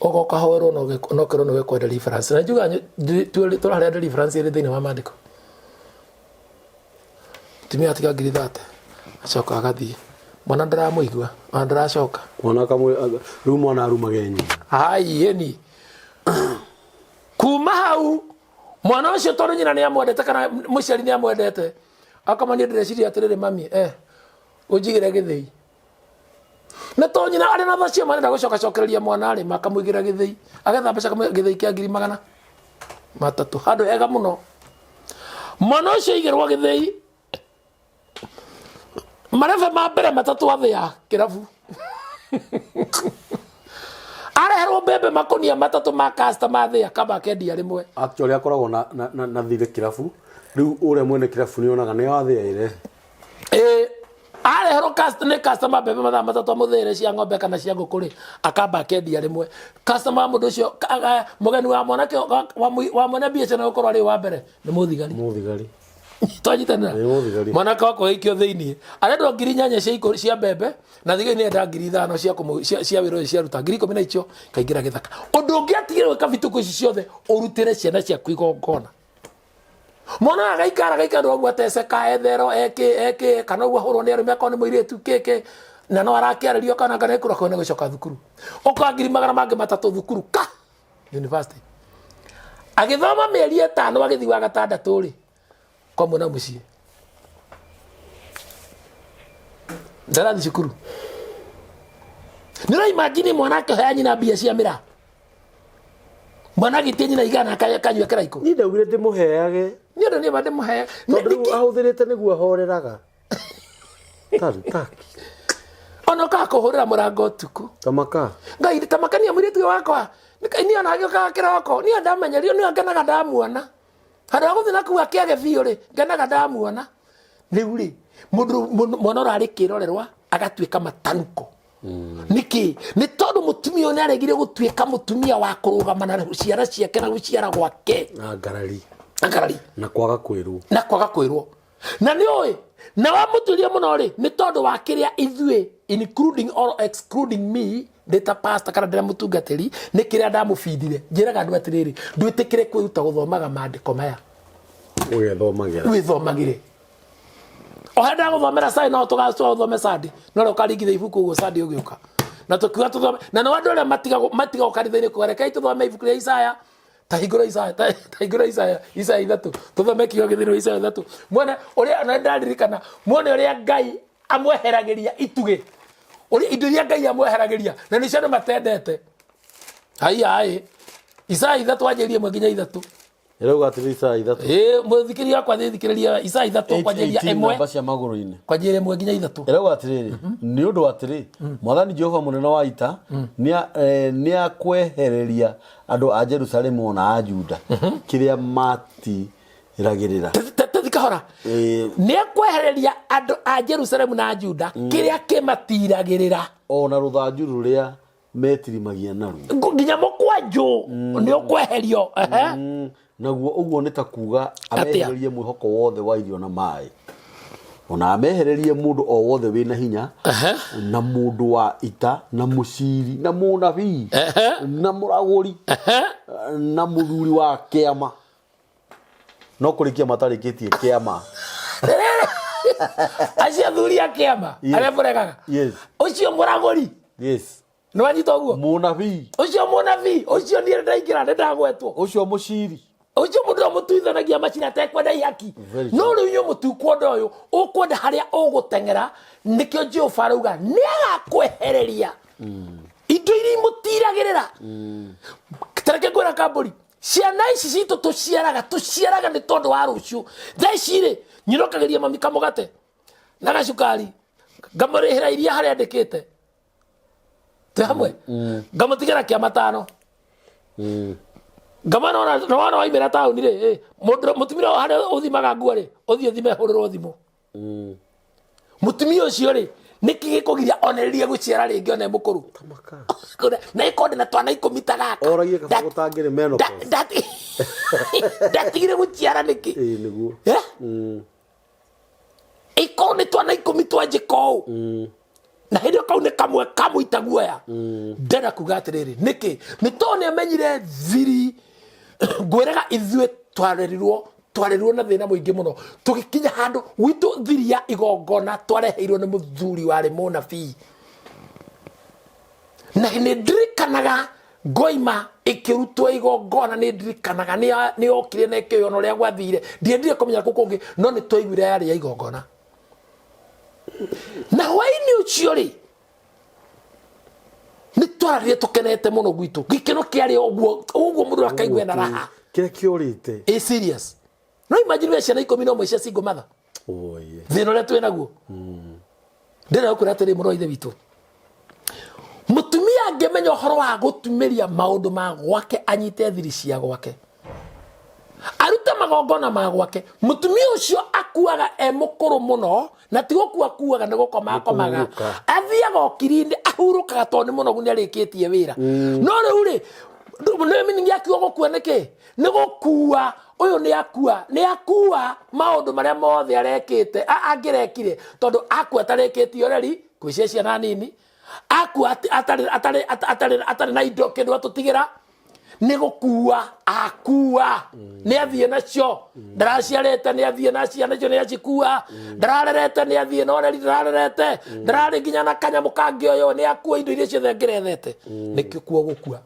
ũgoka hoerwo no ũkerwo nĩ wekwenda deliverance. Na njugaga tũraharĩa deliverance ĩrĩ thĩinĩ wa maandĩko. Tumia atiga ngiri thate acoka agathiĩ, mwana ndaramũigua ona ndaracoka. Mwana akamwĩ-, rĩu mwana arumage nyina. Ai, ĩni. Kuma hau mwana ũcio tondũ nyina nĩ amwendete kana mũciari nĩ amwendete, akamania ndĩreciria atĩrĩrĩ mami, ũnjigĩre gĩthĩi. Na tondũ nyina arĩ na tha cia marenda gũcoka cokereria mwana rĩ, makamũigĩra gĩthĩi, agetha mbeca akamũigĩra gĩthĩi kĩa ngiri magana matatũ, handũ hega mũno. Mwana ũcio aigĩrwo gĩthĩi, marebe ma mbere matatũ athĩa kĩrabu. Areherwo mbembe makũnia matatũ ma customer athĩa, kamba akendia rĩmwe. Actually akoragwo na thirĩ kĩrabu, rĩu ũrĩa mwene kĩrabu nĩ onaga nĩ athĩa ĩre. Areherwo nĩ customer mbembe mathaa matatũ amũthĩre cia ng'ombe kana cia ngũkũ rĩ, akamba akendia rĩmwe. Customer wa mũndũ ũcio, mũgeni wa mwanake wa mwene biacara gũkorwo arĩ wa mbere nĩ mũthigari. Mũthigari. Twanyitanĩra. Ĩ, mũthigari. Mwanake wakwa aikio thĩiniĩ arendwo 8,000 cia mbembe na thigari nĩenda 5,000 cia wĩra ũyũ ciaruta 10,000 na icio kaingĩra gĩthaka. Ũndũ ũngĩ atigire gwĩka bituko ici ciothe, ũrutĩre ciana ciaku igongona. Mwana ũyũ agaikara agaikara ũguo ateceka ethero eke eke kana ũguo ahũrwo nĩ arũme akorwo nĩ mũirĩtu kĩkĩ na no arakĩarĩrio kana kana ĩkũra kwene gũcoka thukuru ũka ngiri magana mangĩ matatũ thukuru ka university agĩthoma mĩeri 5 agĩthiĩ wa gatandatũ rĩ kwa mwena mũciĩ ndarathi cukuru nĩ ũraimagine mwana akĩhoya nyina mbia cia mĩraa mwana agĩtie nyina igana kanyua kĩraikũ. Niĩ ndaugire ndĩmũheage. Nĩ ũndũ niĩ ma ndĩmũheage. Tondũ rĩu ahũthĩrĩte nĩguo ahoreraga. Tarutaki. Ona ũkaga kũhũrĩra mũrango ũtukũ. Tamaka. Ngai tamakania mũirĩtu ũyũ wakwa. Niĩ ona agĩũkaga kĩroko niĩ ndamenyerio niĩ ngenaga ndamuona. Handũ ha gũthiĩ na kũu akĩage biũ rĩ, ngenaga ndamuona. Rĩu rĩ, mũndũ mwana ũrarĩ kĩrorerwa agatuĩka matanuko. Nĩkĩ? Nĩ tondũ mũtumia ũyũ nĩaregire gũtuĩka mũtumia wa kũrũgama na ciana ciake na gũciara gwake. Na ngarari. Na ngarari. Na kwaga kwĩrwo. Na kwaga kwĩrwo. Na nĩ ũĩ, na wamũtuĩria mũno rĩ, nĩ tondũ wa kĩrĩa ithuĩ, including or excluding me, ndĩ ta pastor kana ndĩ na mũtungatĩri, nĩ kĩrĩa ndamũbindire. Njĩraga andũ atĩrĩrĩ, ndwĩtĩkĩre kwĩruta gũthomaga maandĩko maya. Ũgethomagĩra. Wĩthomagĩre. O harĩa ndagũthomera Sunday, no tũgacoka ũthome Sunday, no rĩu ũkaringithia ibuku ũguo Sunday ũgĩũka. Na tũkiuga tũthome, na nĩ andũ arĩa matigagwo kanitha-inĩ kuga rekei tũthome ibuku rĩa Isaya, ta hingũra Isaya, ta hingũra Isaya, Isaya 3, tũthome kiugo gĩthĩinĩ wa Isaya 3. Muone ũrĩa, na ndaririkana, muone ũrĩa Ngai amweheragĩria itugĩ. Ũrĩa indo iria Ngai amweheragĩria, na nĩcio andũ matendete. Haiya, ĩ. Isaya 3 wanjĩrĩrie 1 nginya 3. Ĩrauga atĩrĩ Isaya 3. Ĩ, mũthikĩrĩria wakwa thikĩrĩria Isaya 3 kwanjĩrĩria 18 ĩmwe. Namba cia magũrũ-inĩ. Kwanjĩrĩria 1 nginya 3. Ĩrauga atĩrĩrĩ, nĩ ũndũ atĩrĩ, Mwathani Jehova mũnene wa ita nĩakwehereria andũ a Jerusalemu ona a Juda kĩrĩa matiragĩrĩra. Tũthiĩ kahora. Nĩakwehereria andũ a Jerusalemu na Juda kĩrĩa kĩmatiragĩrĩra. Ona rũthanju rũrĩa metirimagia naruo. Nginya mũkwanjũ nĩ ũkweherio. Ehe. Naguo ũguo nĩ ta kuga Atĩa? amehererie mwĩhoko wothe wa irio na maĩ, ona amehererie mũndũ o wothe wĩna hinya, na mũndũ wa ita, na mũciri, na mũnabii, na mũragũri, na mũthuri wa kĩama. No kũrĩkia matarĩkĩtie kĩama. Acio athuri a kĩama arĩa mũregaga. Ũcio mũragũri. Nĩ wanyita ũguo? Mũnabii. Ũcio mũnabii, ũcio niĩ ndaingĩra nĩ ndagwetwo. Ũcio mũciri. Ũcio mũndũ ũrĩa mũtuithanagia macira atekwenda ihaki. Very No rĩu inyuĩ mũtikwenda ũyũ, ũkwenda harĩa ũgũteng'era, nĩkĩo Jehova arauga nĩ agakwehereria indo iria imũtiragĩrĩra. Ta reke ngwĩra kambũri, ciana ici citũ tũciaraga, tũciaraga nĩ tondũ wa rũciũ. Thaa ici rĩ, nyinũkagĩria mami kamũgate na gacukari, ngamũrĩhĩra iria harĩa andĩkĩte. Twĩ hamwe? Ngamũtigĩra kĩa matano. Ngamwĩra nĩ wona waimĩra taũni rĩ, mũndũ, mũtumia ũyũ harĩa ũthimaga nguo rĩ, ũthiĩ ũthime hũrĩrwo thimũ. Mũtumia ũcio rĩ, nĩkĩ gĩkũgiria onererie gũciara rĩngĩ ona e mũkũrũ? Tamaka. Na ĩkorwo ndĩ na twana 10 ta gaka. Oragie kaba gũtangĩrĩ menopause. Ndatigire gũciara nĩkĩ? Ĩĩ, nĩguo. Ĩkorwo nĩ twana 10 twanjĩka ũũ. Na hĩndĩ ĩyo kau nĩ kamwe kamũita guoya. Ndĩrenda kuga atĩrĩrĩ, nĩkĩ? Nĩ tondũ nĩ amenyire thiri. Ngwĩraga ithuĩ twarerirwo na thĩna mũingĩ mũno. Tũgĩkinya handũ gwitũ thiri ya igongona twareheirwo nĩ mũthuri warĩ mũnabii. Na nĩ ndirikanaga ngoima ĩkĩrutwo igongona, nĩ ndirikanaga nĩ yokire na ĩkĩoywo na ũrĩa gwathire. Ndiendire kũmenya kũu kũngĩ, no nĩ twaiguire yarĩ ya igongona. Na hwaĩ-inĩ ũcio rĩ, nĩ twararire tũkenete mũno gwitũ. Gĩkeno kĩarĩ ũguo, ũguo mũndũ akaigua ena raha. Kĩrĩa kĩorĩte. Ĩ serious. No imagine we ciana 11 cia single mother. Oye. Thĩna ũrĩa twĩ naguo. Ndĩrenda gũkwĩra atĩrĩ mũrũ wa ithe witũ. Mũtumia angĩmenya ũhoro wa gũtumĩria maũndũ ma gwake, anyite thiri cia gwake, arute magongona ma gwake, mũtumia ũcio akuaga e mũkũrũ mũno, na ti gũkua akuaga, nĩ gũkoma akomaga. Kũhurũka. Athiaga okiri-inĩ, ahurũkaga tondũ nĩ mũnogu, nĩ arĩkĩtie wĩra. No rĩu rĩ, nĩ meaning ya kiugo gũkua nĩ kĩ? Nĩ gũkua Ũyũ nĩ akua, nĩ akua maũndũ marĩa mothe arekĩte, angĩrekire, tondũ akua atarĩkĩtie ũreri kwĩ cia ciana nini, akua atarĩ atarĩ atarĩ atarĩ na indo kĩndũ atũtigĩra, nĩ gũkua akua, nĩ athiĩ nacio. Ndaraciarĩte, nĩ athiĩ na ciana icio, nĩ acikua. Ndararerete, nĩ athiĩ na ũreri ndararerete. Ndararĩ nginya na kanyamũ kangĩ, ũyũ nĩ akua indo iria ciothe angĩrethete. Nĩkĩo kuo gũkua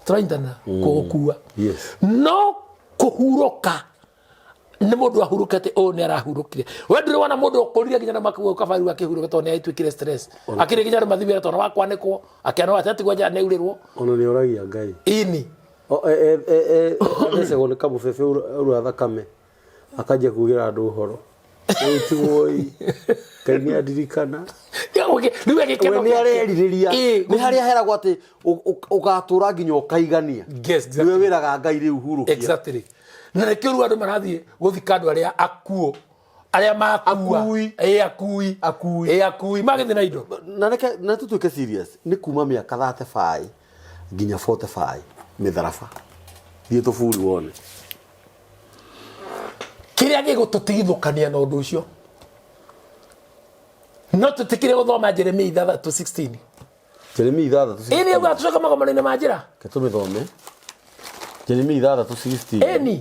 tũraintana kuo gũkua. No kũhurũka nĩ mũndũ ahurũke atĩ ũyũ nĩ arahurũkire. We ndũrĩ wona mũndũ ũkũrire nginya na makuo kabaru akĩhurũka tondũ nĩ agĩtuĩkire stress, akĩrĩ nginya andũ mathiĩ wĩra tondũ wakwanĩkwo akĩanwo atĩ atigwo nja nĩ aurĩrwo. Ona nĩ oragia Ngai. Ini. Athecagwo nĩ kamũbebe aura thakame, akanjia kugĩra andũ ũhoro, rĩu tigwoi Ngai nĩ andirikana. Rĩu We gĩkeno nĩ arerirĩria. Nĩ harĩa heragwo atĩ ũgatũra nginya ũkaigania. Yes, exactly. Nĩwe wĩraga Ngai rĩu hurũkia. Exactly, na nĩkĩo rĩu andũ marathiĩ gũthika andũ arĩa akuũ, arĩa makua. Akui. Ĩ, akui. Akui. Ĩ, akui magĩthiĩ na indo. Na reke na tũtuĩke serious, nĩ kuma mĩaka 35 nginya 45, mĩtharaba, thiĩ tũburi wone. Kĩrĩa gĩgũtũtigithũkania na ũndũ ũcio, no tũtikire gũthoma Jeremia 6:16. Jeremia 6. Ĩ, nĩ ũguo tũcoka magomano-inĩ ma njĩra. Reke tũmĩthome, Jeremia 6:16. Ĩni.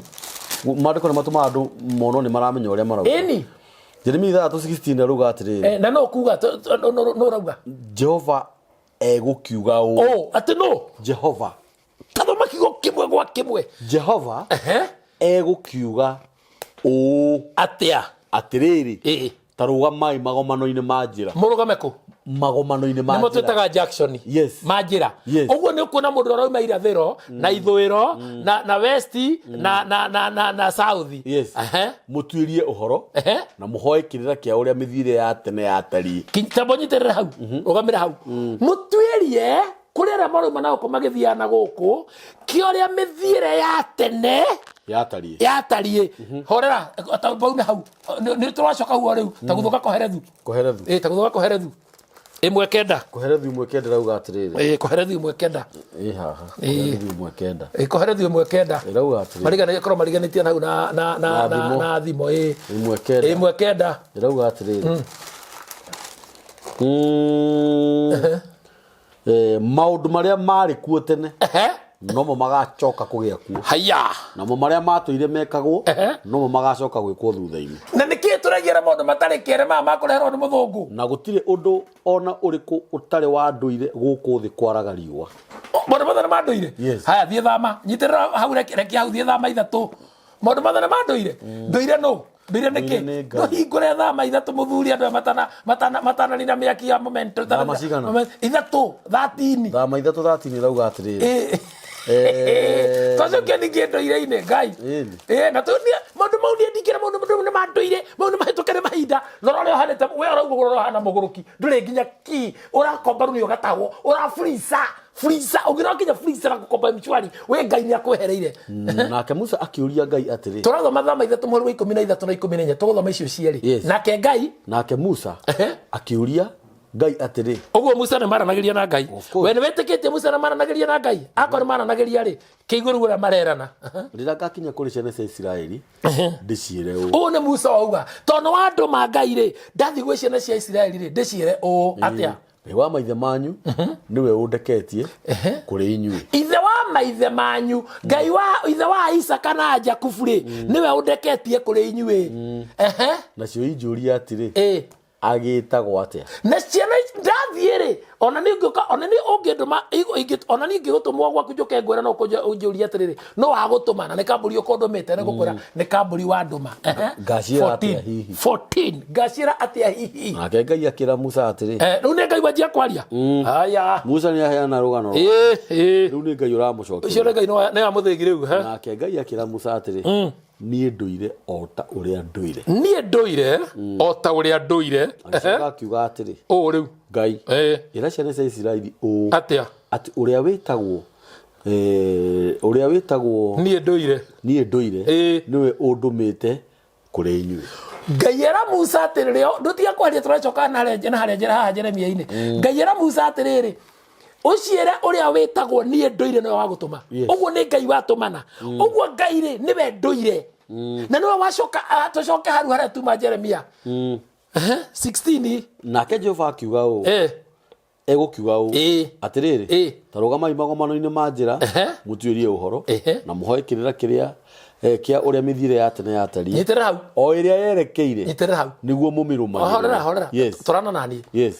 Maandĩko nĩ matũmaga andũ monwo nĩ maramenya ũrĩa marauga. Ĩni. Jeremia 6:16 arauga atĩrĩrĩ. Eh, na no kuga no ũrauga. Jehova egũkiuga ũũ. Ũ atĩ no Jehova. Tathoma kiugo kĩmwe gwa kĩmwe. Jehova egũkiuga ũũ. Atĩa? Atĩrĩrĩ, Ĩĩ. Ta rũgamai magomano-inĩ ma njĩra. Mũrũgame kũ? Magomano-inĩ ma Nĩmo njĩra. Twĩtaga junction. Yes. Ma njĩra. Yes. Ũguo nĩ ũkuona mũndũ ũrauma irathĩro na ithũĩro na west na south. Yes. Mũtuĩrie ũhoro na mũhoe kĩrĩra kĩa ũrĩa mĩthiĩre ya tene yatariĩ. Tamba ũnyitĩrĩre hau, rũgamĩre hau. Mũtuĩrie kũrĩ arĩa marauma na gũkũ magĩthiaga na gũkũ kĩa ũrĩa mĩthiĩre ya tene yatariĩ. Yatariĩ. Horera ta hau nĩ tũracoka huo rĩu ta gũthũka Koherethu. Koherethu. Ĩ, ta gũthũka Koherethu 1:9. Koherethu 1:9 rauga atĩrĩrĩ. Ĩ, Koherethu 1:9. Ĩ haha. Koherethu 1:9. Ĩ, Koherethu 1:9. Ĩrauga atĩrĩrĩ. Marigana korwo mariganĩtie hau na Na thimo. Na thimo, ĩ. 1:9. 1:9. Ĩrauga atĩrĩrĩ, maũndũ marĩa marĩ kuo tene nomo magacoka kũgĩa kuo, Haya. Namo marĩa matũire mekagwo nomo magacoka gwĩkwo thutha-inĩ. Na nĩkĩ tũraigĩra maũndũ matarĩ kĩere maya makũreherwo nĩ mũthũngũ? Na gũtirĩ ũndũ ona ũrĩkũ ũtarĩ wa ndũire gũkũ thĩ kwaraga riũa. Maũndũ mothe nĩ ma ndũire. Yes. Haya, thiĩ thama, nyitĩrĩra hau, rekia hau, thiĩ thama 3. Maũndũ mothe nĩ ma ndũire. Ndũire nũ? Ndũire nĩkĩ? Ndũire nĩ Ngai. Ndũhingũre thama 3, mũthuri, andũ aya matananina mĩaki ya momento. Thama cigana? 3, 13. Thama 3 13 ĩrauga atĩrĩrĩ. Twacokia ningĩ ndũire-inĩ Ngai. Ĩni. Na maũndũ mau niĩ ndingĩra, maũndũ nĩ ma ndũire, mau nĩ mahĩtũke nĩ mahinda. Na ũrĩa ũhanĩte we, ũrauga ũrĩa ũhana mũgũrũki, ndũrĩ nginya ki ũrakomba rũni ũgatahwo, ũra freezer freezer, ũngĩrora nginya freezer na gũkomba mshwari, we Ngai nĩ akwehereire. Nake Musa akĩũria Ngai atĩrĩ. Tũrathoma thama 3 mũhari wa 13 na 14, tũgũthoma icio cierĩ. Yes. Nake Ngai Nake Musa akĩũria Ngai atĩrĩ. Ũguo Musa nĩ maranagĩria na Ngai. Of course. We nĩ wĩtĩkĩtie Musa nĩ maranagĩria na Ngai? Akorwo nĩ maranagĩria rĩ, kĩigue rĩu ũrĩa marerana. Rĩrĩa ngakinya kũrĩ ciana cia Isiraeli ndĩciĩre ũũ. Ũũ nĩ Musa wauga, tondũ wa andũ ma Ngai rĩ, ndathiĩ gwĩ ciana cia Isiraeli rĩ, ndĩciĩre ũũ atĩa? Ngai wa maithe manyu nĩwe ũndeketie kũrĩ inyuĩ. Ithe wa maithe manyu, Ngai wa ithe wa Isaka na Jakubu rĩ, nĩwe ũndeketie kũrĩ inyuĩ. Nacio injũrie atĩrĩ, "Ĩ agĩtagwo atĩa? Na ciana ici ndathiĩ rĩ, ona niĩ ngĩũka, ona niĩ ũngĩndũma, ona niĩ ingĩgũtũmwo gwaku njũke ngwĩre, no ũkũnjũria atĩrĩrĩ, no wagũtũma na nĩ kambũri ũkũndũmĩte, nĩ ngũkwĩra nĩ kambũri wandũma. Ngaciĩra atĩa 14, hihi? 14, ngaciĩra atĩa hihi? Nake Ngai akĩra Musa atĩrĩ. Eh, rĩu nĩ Ngai wanjia kwaria. Haya. Musa nĩ aheana rũgano rwa Ĩ. Rĩu nĩ Ngai Ũcio ũramũcokeria. nĩ Ngai nĩ wa mũthĩgi rĩu, he? Nake Ngai akĩra Musa atĩrĩ, niĩ ndũire o ta ũrĩa ndũire. Niĩ ndũire o ta ũrĩa ndũire. Agĩcoka akiuga atĩrĩ, Ũũ rĩu. Ngai, ĩra ciana cia Isiraeli ũũ, Atĩa? Atĩ ũrĩa wĩtagwo ũrĩa wĩtagwo Niĩ ndũire. Niĩ ndũire nĩwe ũndũmĩte kũrĩ inyuĩ. Ngai era Musa atĩrĩrĩ, ndũtiga kwaria, tũracoka na harĩa na harĩa njĩra haha Jeremia-inĩ. Ngai era Musa atĩrĩrĩ, Ũciĩre ũrĩa wĩtagwo niĩ ndũire nĩwe wagũtũma. Yes. Ũguo nĩ Ngai watũmana. Ũguo Ngai rĩ nĩwe ndũire. Na nĩwe wacoka tũcoke haru harĩa tuma Jeremia. Ehe, 16. Nake Jehova akiuga ũũ, egũkiuga ũũ, atĩrĩrĩ, ta rũgamai magomano-inĩ ma njĩra, mũtuĩrie ũhoro, na mũhoe kĩrĩra kĩrĩa kĩa ũrĩa mĩthiĩre ya tene yatariĩ, Nyitĩrĩra hau. o ĩrĩa yerekeire, Nyitĩrĩra hau. nĩguo mũmĩrũmagĩrĩre. Horera, horera. Yes. Tũrana naniĩ. Yes.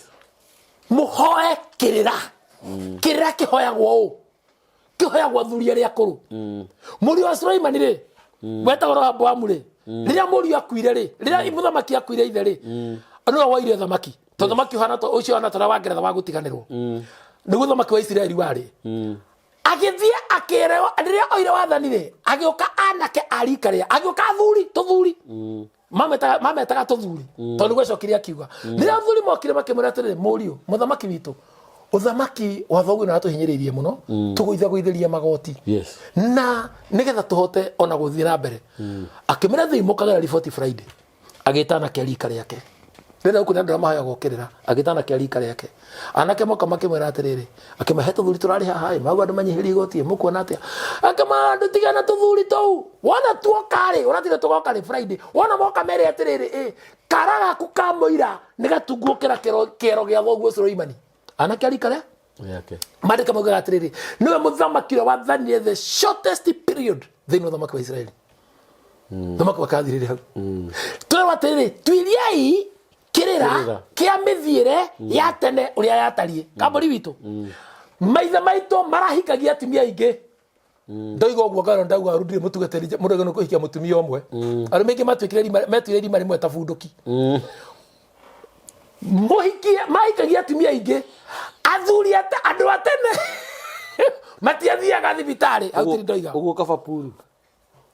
Mũhoe kĩrĩra. Kĩrĩra kĩhoyagwo ũũ. Kĩhoyagwo athuri arĩa akũrũ. Mũriũ wa Suleimani rĩ, wetagwo Rehoboamu rĩ, rĩrĩa mũriũ akuire rĩ, rĩrĩa mũthamaki akuire ithe rĩ, nĩwe woire ũthamaki. Tondũ ũthamaki ũhana ta ũcio ũhana ta ũrĩa wa Ngeretha wa gũtiganĩrwo. Nĩguo ũthamaki wa Isiraeli warĩ. Agĩthiĩ akĩreo, rĩrĩa oire wathani rĩ, agĩũka anake a rika rĩa, agĩũka athuri, tũthuri. Mametaga tũthuri, tondũ nĩguo acokire akiuga. Rĩrĩa athuri mokire makĩmwĩra atĩrĩrĩ, mũriũ, mũthamaki witũ, ũthamaki wa thoguo nĩ watũhinyĩrĩirie mũno, tũgũithagũithĩria magoti. Yes. Na nĩgetha tũhote ona gũthiĩ na mbere. Akĩmĩra thiĩ mũkagĩra riboti Friday. Agĩta anake a rika rĩake. Rĩrĩa gũkũ nĩ andũ arĩa mahoyagwo kĩrĩra, agĩta anake a rika rĩake. Anake moka makĩmwĩra atĩrĩrĩ, akĩmahe tũthuri tũrarĩ haha ĩ, mauga andũ manyihĩrie igoti ĩ, mũkuona atĩa? Akĩmera andũ tigana tũthuri tũu. Wona tuoka rĩ, ũratire tũgoka rĩ Friday. Wona moka mere atĩrĩrĩ, ĩ, kara gaku ka mũira nĩ gatungu gũkĩra kĩero gĩa thoguo Suleimani. Anake a rika rĩa Rĩake. Maandĩko maugaga atĩrĩrĩ, nĩwe mũthamaki ũrĩa wathanire the shortest period thĩinĩ wa ũthamaki wa Isiraeli. Ũthamaki wake wathirire hau. Tũrerwo atĩrĩrĩ, tuiriai kĩrĩra Kĩrĩra. kĩa mĩthiĩre ya tene ũrĩa yatariĩ. Kambũri witũ, maithe maitũ marahingagia atumia aingĩ. Ndoiga ũguo ngano ndauga rĩu ndirĩ mũtungatĩri, mũndũ agĩrĩirwo nĩ kũhikia mũtumia ũmwe. Arũme aingĩ matuĩkire irima, metuire irima rĩmwe ta bunduki. Mũhikie, mahikagia atumia aingĩ. Athuri andũ a tene matiathiaga thibitarĩ. Hau tiri ndoiga. Ũguo kaba puru.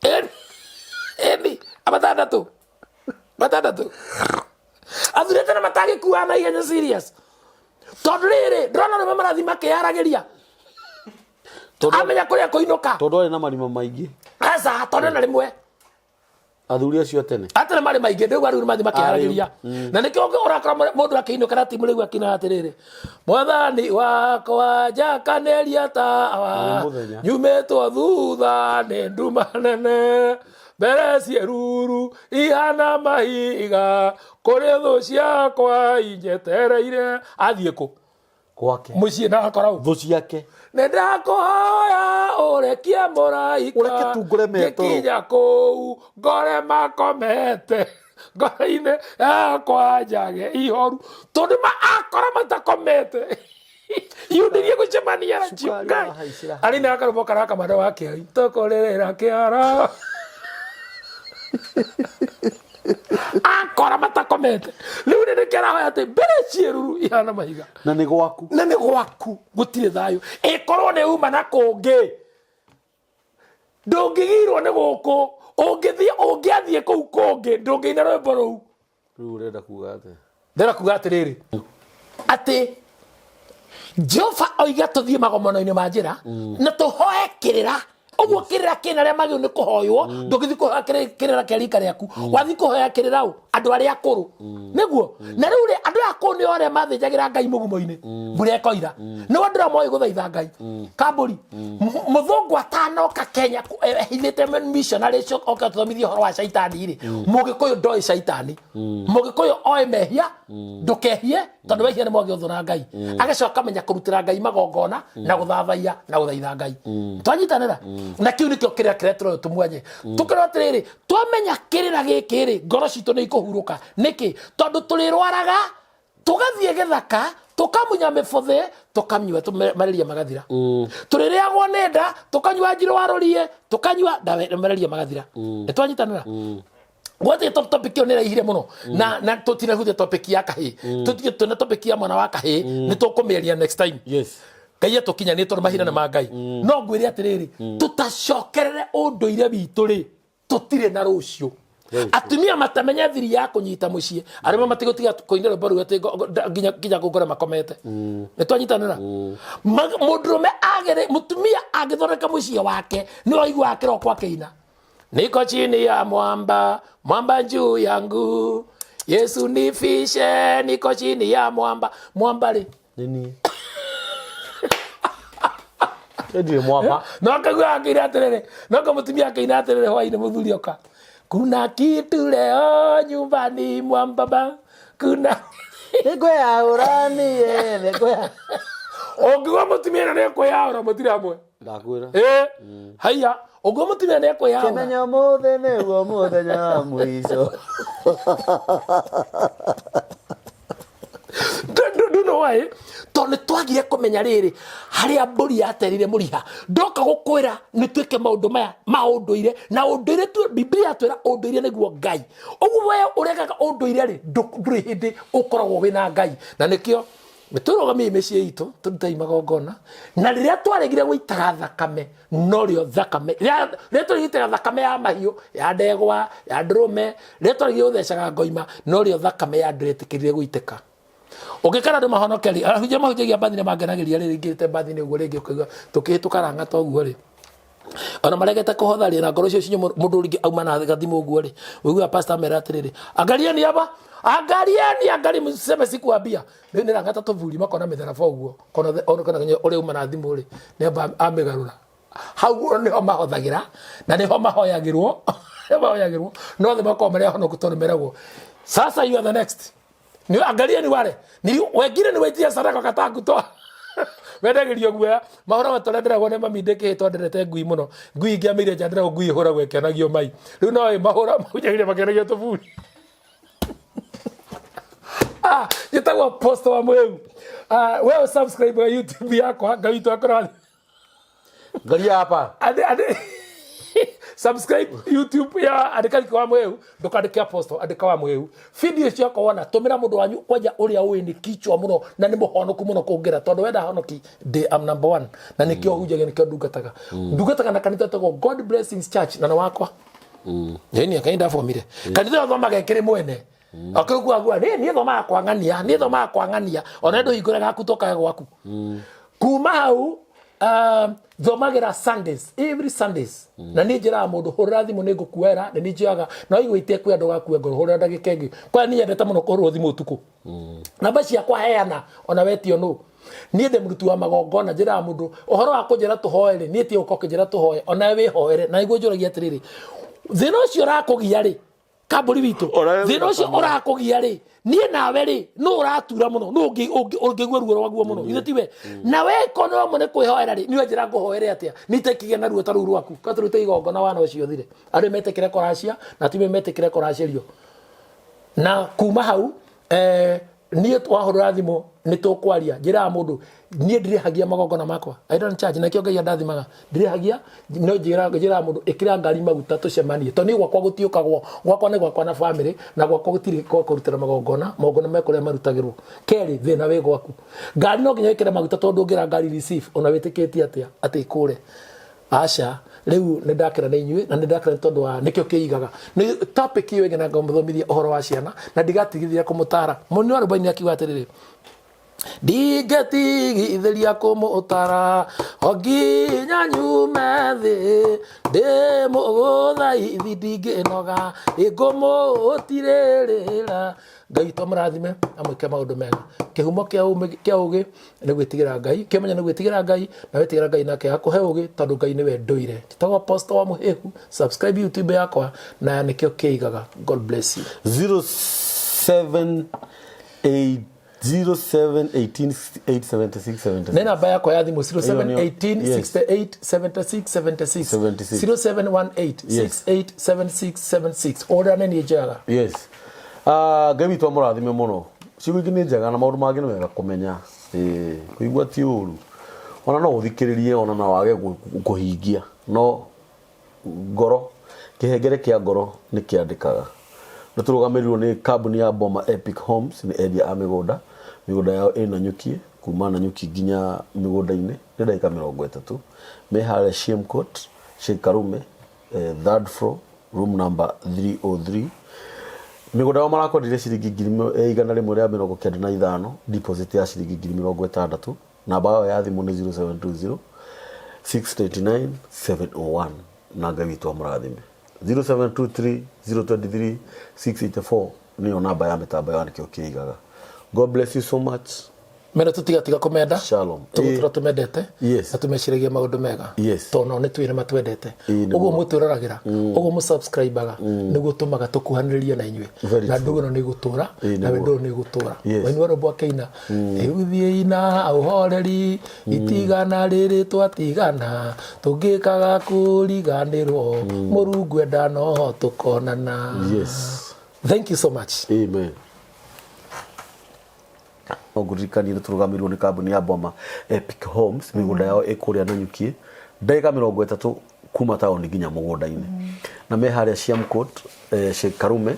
Eni, eni, matandatũ. Matandatũ. Athuri a tene matangĩkua na ihenya serious. Tondũ rĩrĩ, ndĩrona arũme marathiĩ makĩyaragĩria. Amenya kũrĩa kũinũka. Tondũ arĩ na marima maingĩ. Aca, tondũ ena rĩmwe. Athuri acio a tene. Atene marĩ maingĩ, ndĩrauga rĩu nĩmathiĩ makĩharagĩria. Na nĩkĩo ũrakora mũndũ akĩinũka na timu rĩu akinaga atĩrĩrĩ, mwathani wakwa njakanĩria tawa, Nĩ mũthenya. nyumĩtwo thutha nĩ nduma nene, mbere ciĩruru ihana mahiga, kũrĩ thũ ciakwa injetereire. Athiĩ kũ? Gwake. Mũciĩ na akora ũ? Thũ ciake. Nĩ ndakũhoya ũrekie mũraika. Ũreke tu ngore metoro. Ngĩkinya kũu ngore makomete ngoro-inĩ yakwa njage ihoru, tondũ ma akora matakomete yundirie gũcemania nacio. Cukari Ngai. wahaicĩra. Arĩ na akarũmbo karakamanda wa kĩai tũkũrĩrĩra kĩara akora matakomete. Rĩu nĩ nĩkĩarahoya atĩ mbere ciĩruru ihana mahiga. Na nĩ gwaku. Na nĩ gwaku gũtirĩ thayũ. Ĩkorwo nĩ uma na kũngĩ, ndũngĩgirwo nĩ gũkũ. Ũngĩthiĩ, ũngĩathiĩ kũu kũngĩ, ndũngĩina rwĩmbo rũu. Rĩu ũrenda kuga atĩa? Ndĩrenda kuga atĩrĩrĩ, atĩ Jehova oiga tũthiĩ magomano-inĩ ma njĩra na tũhoe kĩrĩra. Ũguo kĩrĩra kĩna arĩa magĩrĩirwo nĩ kũhoywo, ndũngĩthiĩ kũhoya kĩrĩra kĩa rika rĩaku. Wathiĩ kũhoya kĩrĩra ũ? Andũ arĩa akũrũ. Nĩguo? Na rĩu rĩ, andũ aya akũrũ nĩo arĩa mathĩnjagĩra Ngai mũgumo-inĩ, mbura ĩkoira. Nĩo andũ arĩa moĩ gũthaitha Ngai. Kambũri, mũthũngũ atanoka Kenya ehithĩte missionary ũcio oke atũthomithie ũhoro wa caitani rĩ, mũgĩkũyũ ndoĩ caitani. Mũgĩkũyũ oĩ mehia, ndũkehie, tondũ wehia nĩ mwagĩa ũthũ na Ngai. Agacoka akamenya kũrutĩra Ngai magongona na gũthathaiya na gũthaitha Ngai. Twanyitanĩra? Na kĩu nĩkĩo kĩrĩra kĩrĩa tũroywo tũmwanye. Tũkerwo atĩrĩrĩ, twamenya kĩrĩra gĩkĩ rĩ, ngoro citũ nĩ ikũhurũka. Nĩkĩ? Tondũ tũrĩrwaraga, tũgathiĩ gĩthaka, tũkamunya mĩbũthĩ, tũkanyua malaria magathira. Tũrĩrĩagwo nĩ nda, tũkanyua njirũ wa rũriĩ, tũkanyua ndawa malaria magathira. Nĩ twanyitanĩra? Gwatĩ topic ĩyo nĩ ĩraihire mũno. Na tũtinahutia topic ya kahĩĩ. Tũtige twĩna topic ya mwana wa kahĩĩ, nĩ tũkũmĩaria next time. Yes. Ngai atũkinyanie tondũ mahinda nĩ ma Ngai. No ngwĩre atĩrĩrĩ, tũtacokerere ũndũire witũ rĩ, tũtirĩ na rũciũ. Atumia matamenya thiri ya kũnyita mũciĩ, arũme matigũtiga kũina rwĩmbo rũu atĩ nginya ngũngũre makomete. Nĩ twanyitanĩra? Mũndũrũme agĩrĩ, mũtumia angĩthondeka mũciĩ wake, nĩwe ũiguaga kĩroko akĩina. Niko chini ya mwamba, mwamba juu yangu. Yesu nifishe, niko chini ya mwamba. Mwamba rĩ? Nĩ niĩ. Ndirĩ mwamba. No akaigua akĩina atĩrĩrĩ, no kamũtumia akĩina atĩrĩrĩ hwainĩ mũthuri oka. Kuna kitu leo nyumbani mwa baba. Kuna Nĩngwĩyaũra niĩ, nĩngwĩya. Ũngĩgwa mũtumia ĩno nĩekwĩyaũra mũtirĩ hamwe. Ndakwĩra. Ĩ, haiya, ũngĩgwa mũtumia nĩekwĩyaũra. Kĩmenya ũmũthĩ nĩguo mũthenya wa mũico. Do you know why? Tondũ nĩ twagire kũmenya rĩrĩ harĩa mbũri yaterire mũriha ndoka gũkwĩra nĩ twĩke maũndũ maya ma ũndũire na ũndũire tu Biblia yatwĩra ũndũire nĩguo Ngai ũguo we ũregaga ũndũire rĩ ndũrĩ hĩndĩ ũkoragwo wĩna Ngai na nĩkĩo nĩ tũrũgamie mĩciĩ itũ tũrutei magongona na rĩrĩa twaregire gũitaga thakame norĩo thakame rĩrĩa rĩrĩa twaregire gũitaga thakame ya mahiũ ya ndegwa ya ndũrũme rĩrĩa twaregire gũthecaga ngoima norĩo thakame ya andũ yetĩkĩrire gũitĩka ũngĩkara andũ mahonoke rĩ ahunjia mahunjagia mbathi nĩ mangenagĩria rĩrĩ ingĩrĩte mbathi-inĩ ũguo rĩngĩ ũkaigua tũkĩhĩtũka rang'ata ũguo rĩ ona maregete kũhotha rĩ na ngoro icio cinyũmũ mũndũ rĩngĩ auma na gathimũ ũguo rĩ ũiguaga pastor amera atĩrĩrĩ angalieni hapa angalieni angali mseme sikuambia rĩu nĩ rang'ata tũburi makona mĩtharaba ũguo kona ona kana ũrĩa uma na thimũ rĩ nĩ amba amĩgarũra hau nĩho mahothagĩra na nĩho mahoyagĩrwo nĩho mahoyagĩrwo no othe makoragwo marĩ ahonoku tondũ meragwo sasa you are the next ni angalia ni wale ni wengine ni waitia sadaka kataa kutoa wendagĩrio guoya mahũra matũrĩa ndĩragwo nĩ mami ndĩkĩhĩtwo nderete ngui mũno ngui ingĩamĩire nja ndĩragwo ngui ĩhũragwo ĩkĩonagio mai rĩu no mahũra mahunjagĩria makĩonagio tũburi ah njĩtagwo Apostle wa Mwĩu. Ah, wewe subscribe wa YouTube yakwa Ngai witũ akũrathime. Ngaria hapa. Ande ande subscribe YouTube ya andĩka Riki wa Mwĩu ndũkandĩke Apostle andĩka wa Mwĩu video ciakwa wona tũmĩra mũndũ wanyu kwanja ũrĩa ũĩ nĩ kichwa mũno na nĩ mũhonoku mũno kũngĩra tondũ wenda honoki ndĩ am number one na nĩkĩo hunjagia nĩkĩo ndungataga ndungataga na kanitha ĩtagwo God Blessings Church na nĩ wakwa ĩni akai ndabomire kanitha ĩyo thomaga ĩkĩrĩ mwene akĩgua gua niĩ niĩ thomaga kwa ng'ania niĩ thomaga kwa ng'ania ona ndũhingũre gaku tũkae gwaku kuma hau thomagĩra Sundays every Sundays na niĩ njĩraga mũndũ hũrĩra thimũ nĩ ngũkuoera na niĩ njoyaga no igũitie kwĩ andũ gakue ngoro hũrĩra ndagĩka ĩngĩ kwa niĩ nyendete mũno kũhũrĩrwo thimũ ũtukũ namba ciakwa heana ona wetio nũ niĩ ndĩ mũruti wa magongona njĩraga mũndũ ũhoro wa kũnjĩra tũhoe rĩ niĩ ti ũka ũkĩnjĩra tũhoe ona we wĩhoere na nĩguo njũragia atĩrĩrĩ thĩna ũcio ũrakũgia rĩ kambũri witũ Ona we thĩna wĩna ũcio kamwe. ũrakũgia rĩ niĩ nawe rĩ nũ ũratura mũno nũ ũngĩigua ruo rwaguo mũno githĩ tiwe na we kono amwe nĩ kwĩhoera rĩ niwe njĩra ngũhoere atĩa nitekĩgĩa na ruo ta rũu rwaku ka tũrute igongona wana ũcio ũthire arĩa metĩkĩre kũracia na atumia metĩkĩre kũracĩrio na kuma hau niĩ wahũrĩra thimũ nĩ tũkwaria njĩraga mũndũ niĩ ndirĩhagia magongona makwa I don't charge nakĩo Ngai andathimaga ndirĩhagia no njĩraga mũndũ ĩkĩra ngari maguta tũcemanie tondũ niĩ gwakwa gũtiũkagwo gwakwa nĩ gwakwa na family na gwakwa gũtirĩ gwa kũrutĩra magongona magongona me kũrĩa marutagĩrwo kerĩ thĩna wĩ gwaku ngari no nginya wĩkĩre maguta tondũ ndũngĩra ngari receive ona wĩtĩkĩtie atĩa atĩ ĩkũre aca rĩu nĩ ndakena nĩ inyuĩ na nĩ ndakena nĩ tondũ wa nĩkĩo kĩigaga nĩ topic ĩyo ĩngĩ na ngamũthomithia ũhoro wa ciana na ndigatigithia kũmũtara mũini wa rwĩmbo-inĩ akiuga atĩrĩrĩ ndingĩtigithĩria kũmũtara o nginya nyume thĩ ndĩmũgũthaithi ndingĩnoga ĩngũmũtirĩrĩra Ngai witũ amũrathime amwĩke maũndũ mega kĩhumo kĩa ũgĩ nĩ gwĩtigĩra Ngai kĩmenya nĩ gwĩtigĩra Ngai na wĩtigĩra Ngai nake akũhe ũgĩ tondũ Ngai nĩwe ndũire njĩtagwo Apostle wa Mũhĩhu subscribe YouTube yakwa na nĩkĩo kĩigaga God bless you 07 8 07 18 68 76 76 nä namba yakwa ya thimå Ĩyo nĩyo- 0718 yes. 68 76 76 76. 0718 Yes. 68 76 76 ũrĩa nĩ niĩ njoyaga yes Ah, ngai witũ amũrathime mũno ciugo ingĩ nĩ njega na maũndũ mangĩ nĩ wega kũmenya Ĩĩ, kũigua ti ũru ona no ũthikĩrĩrie ona na wage kũhingia no ngoro kĩhengere kĩa ngoro nĩ kĩandĩkaga nĩ tũrũgamĩrĩirwo nĩ kambuni ya Boma Epic Homes nĩ endia a mĩgũnda mĩgũnda yao ĩ Nanyuki kuma Nanyuki nginya mĩgũnda-inĩ nĩ ndagĩka 30 me harĩa Shame Court Sheikh Karume third floor room number 303 mĩgũnda yao marakwendire ciringi 195,000 deposit ya ciringi 60,000 namba yao ya thimũ nĩ 0720 699 701 na Ngai witũ amũrathime 0723 023 684 nĩyo namba ya mĩtambo ya nĩkĩo kĩigaga God bless you so much. Mena tũtigatiga kũmenda. Shalom. Tũgũtũra tũmendete na tũmeciragia maũndũ mega tondũ nao nĩ twĩ nĩ matwendete. Ĩĩ, nĩguo. Ũguo mũtwĩroragĩra, ũguo mũsubscribaga, nĩguo tũmaga tũkuhanĩrĩrie na inyuĩ. Very Na true. ndũgũ ĩno nĩ ĩgũtũra na Nĩguo. wendo ũyũ nĩ ũgũtũra. Waini wa rwĩmbo akĩina rĩu thiĩi na ũhoreri itigana rĩrĩ twatigana tũngĩkaga kũriganĩrwo Mũrungu enda no tũkonana. Thank you so much. Amen. No ngũririkanie nĩ tũrũgamĩrĩirwo nĩ kambuni ya Boma Epic Homes, mĩgũnda yao ĩ kũrĩa Nanyuki, ndagĩka 30 kuma taũni nginya mũgũnda-inĩ. Na me harĩa Siam Court, Sheikh Karume,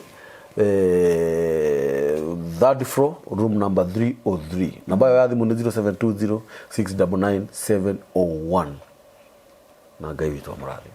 third floor, room number 303. Namba yao ya thimũ nĩ 0720 699 701. Na Ngai witũ amũrathime.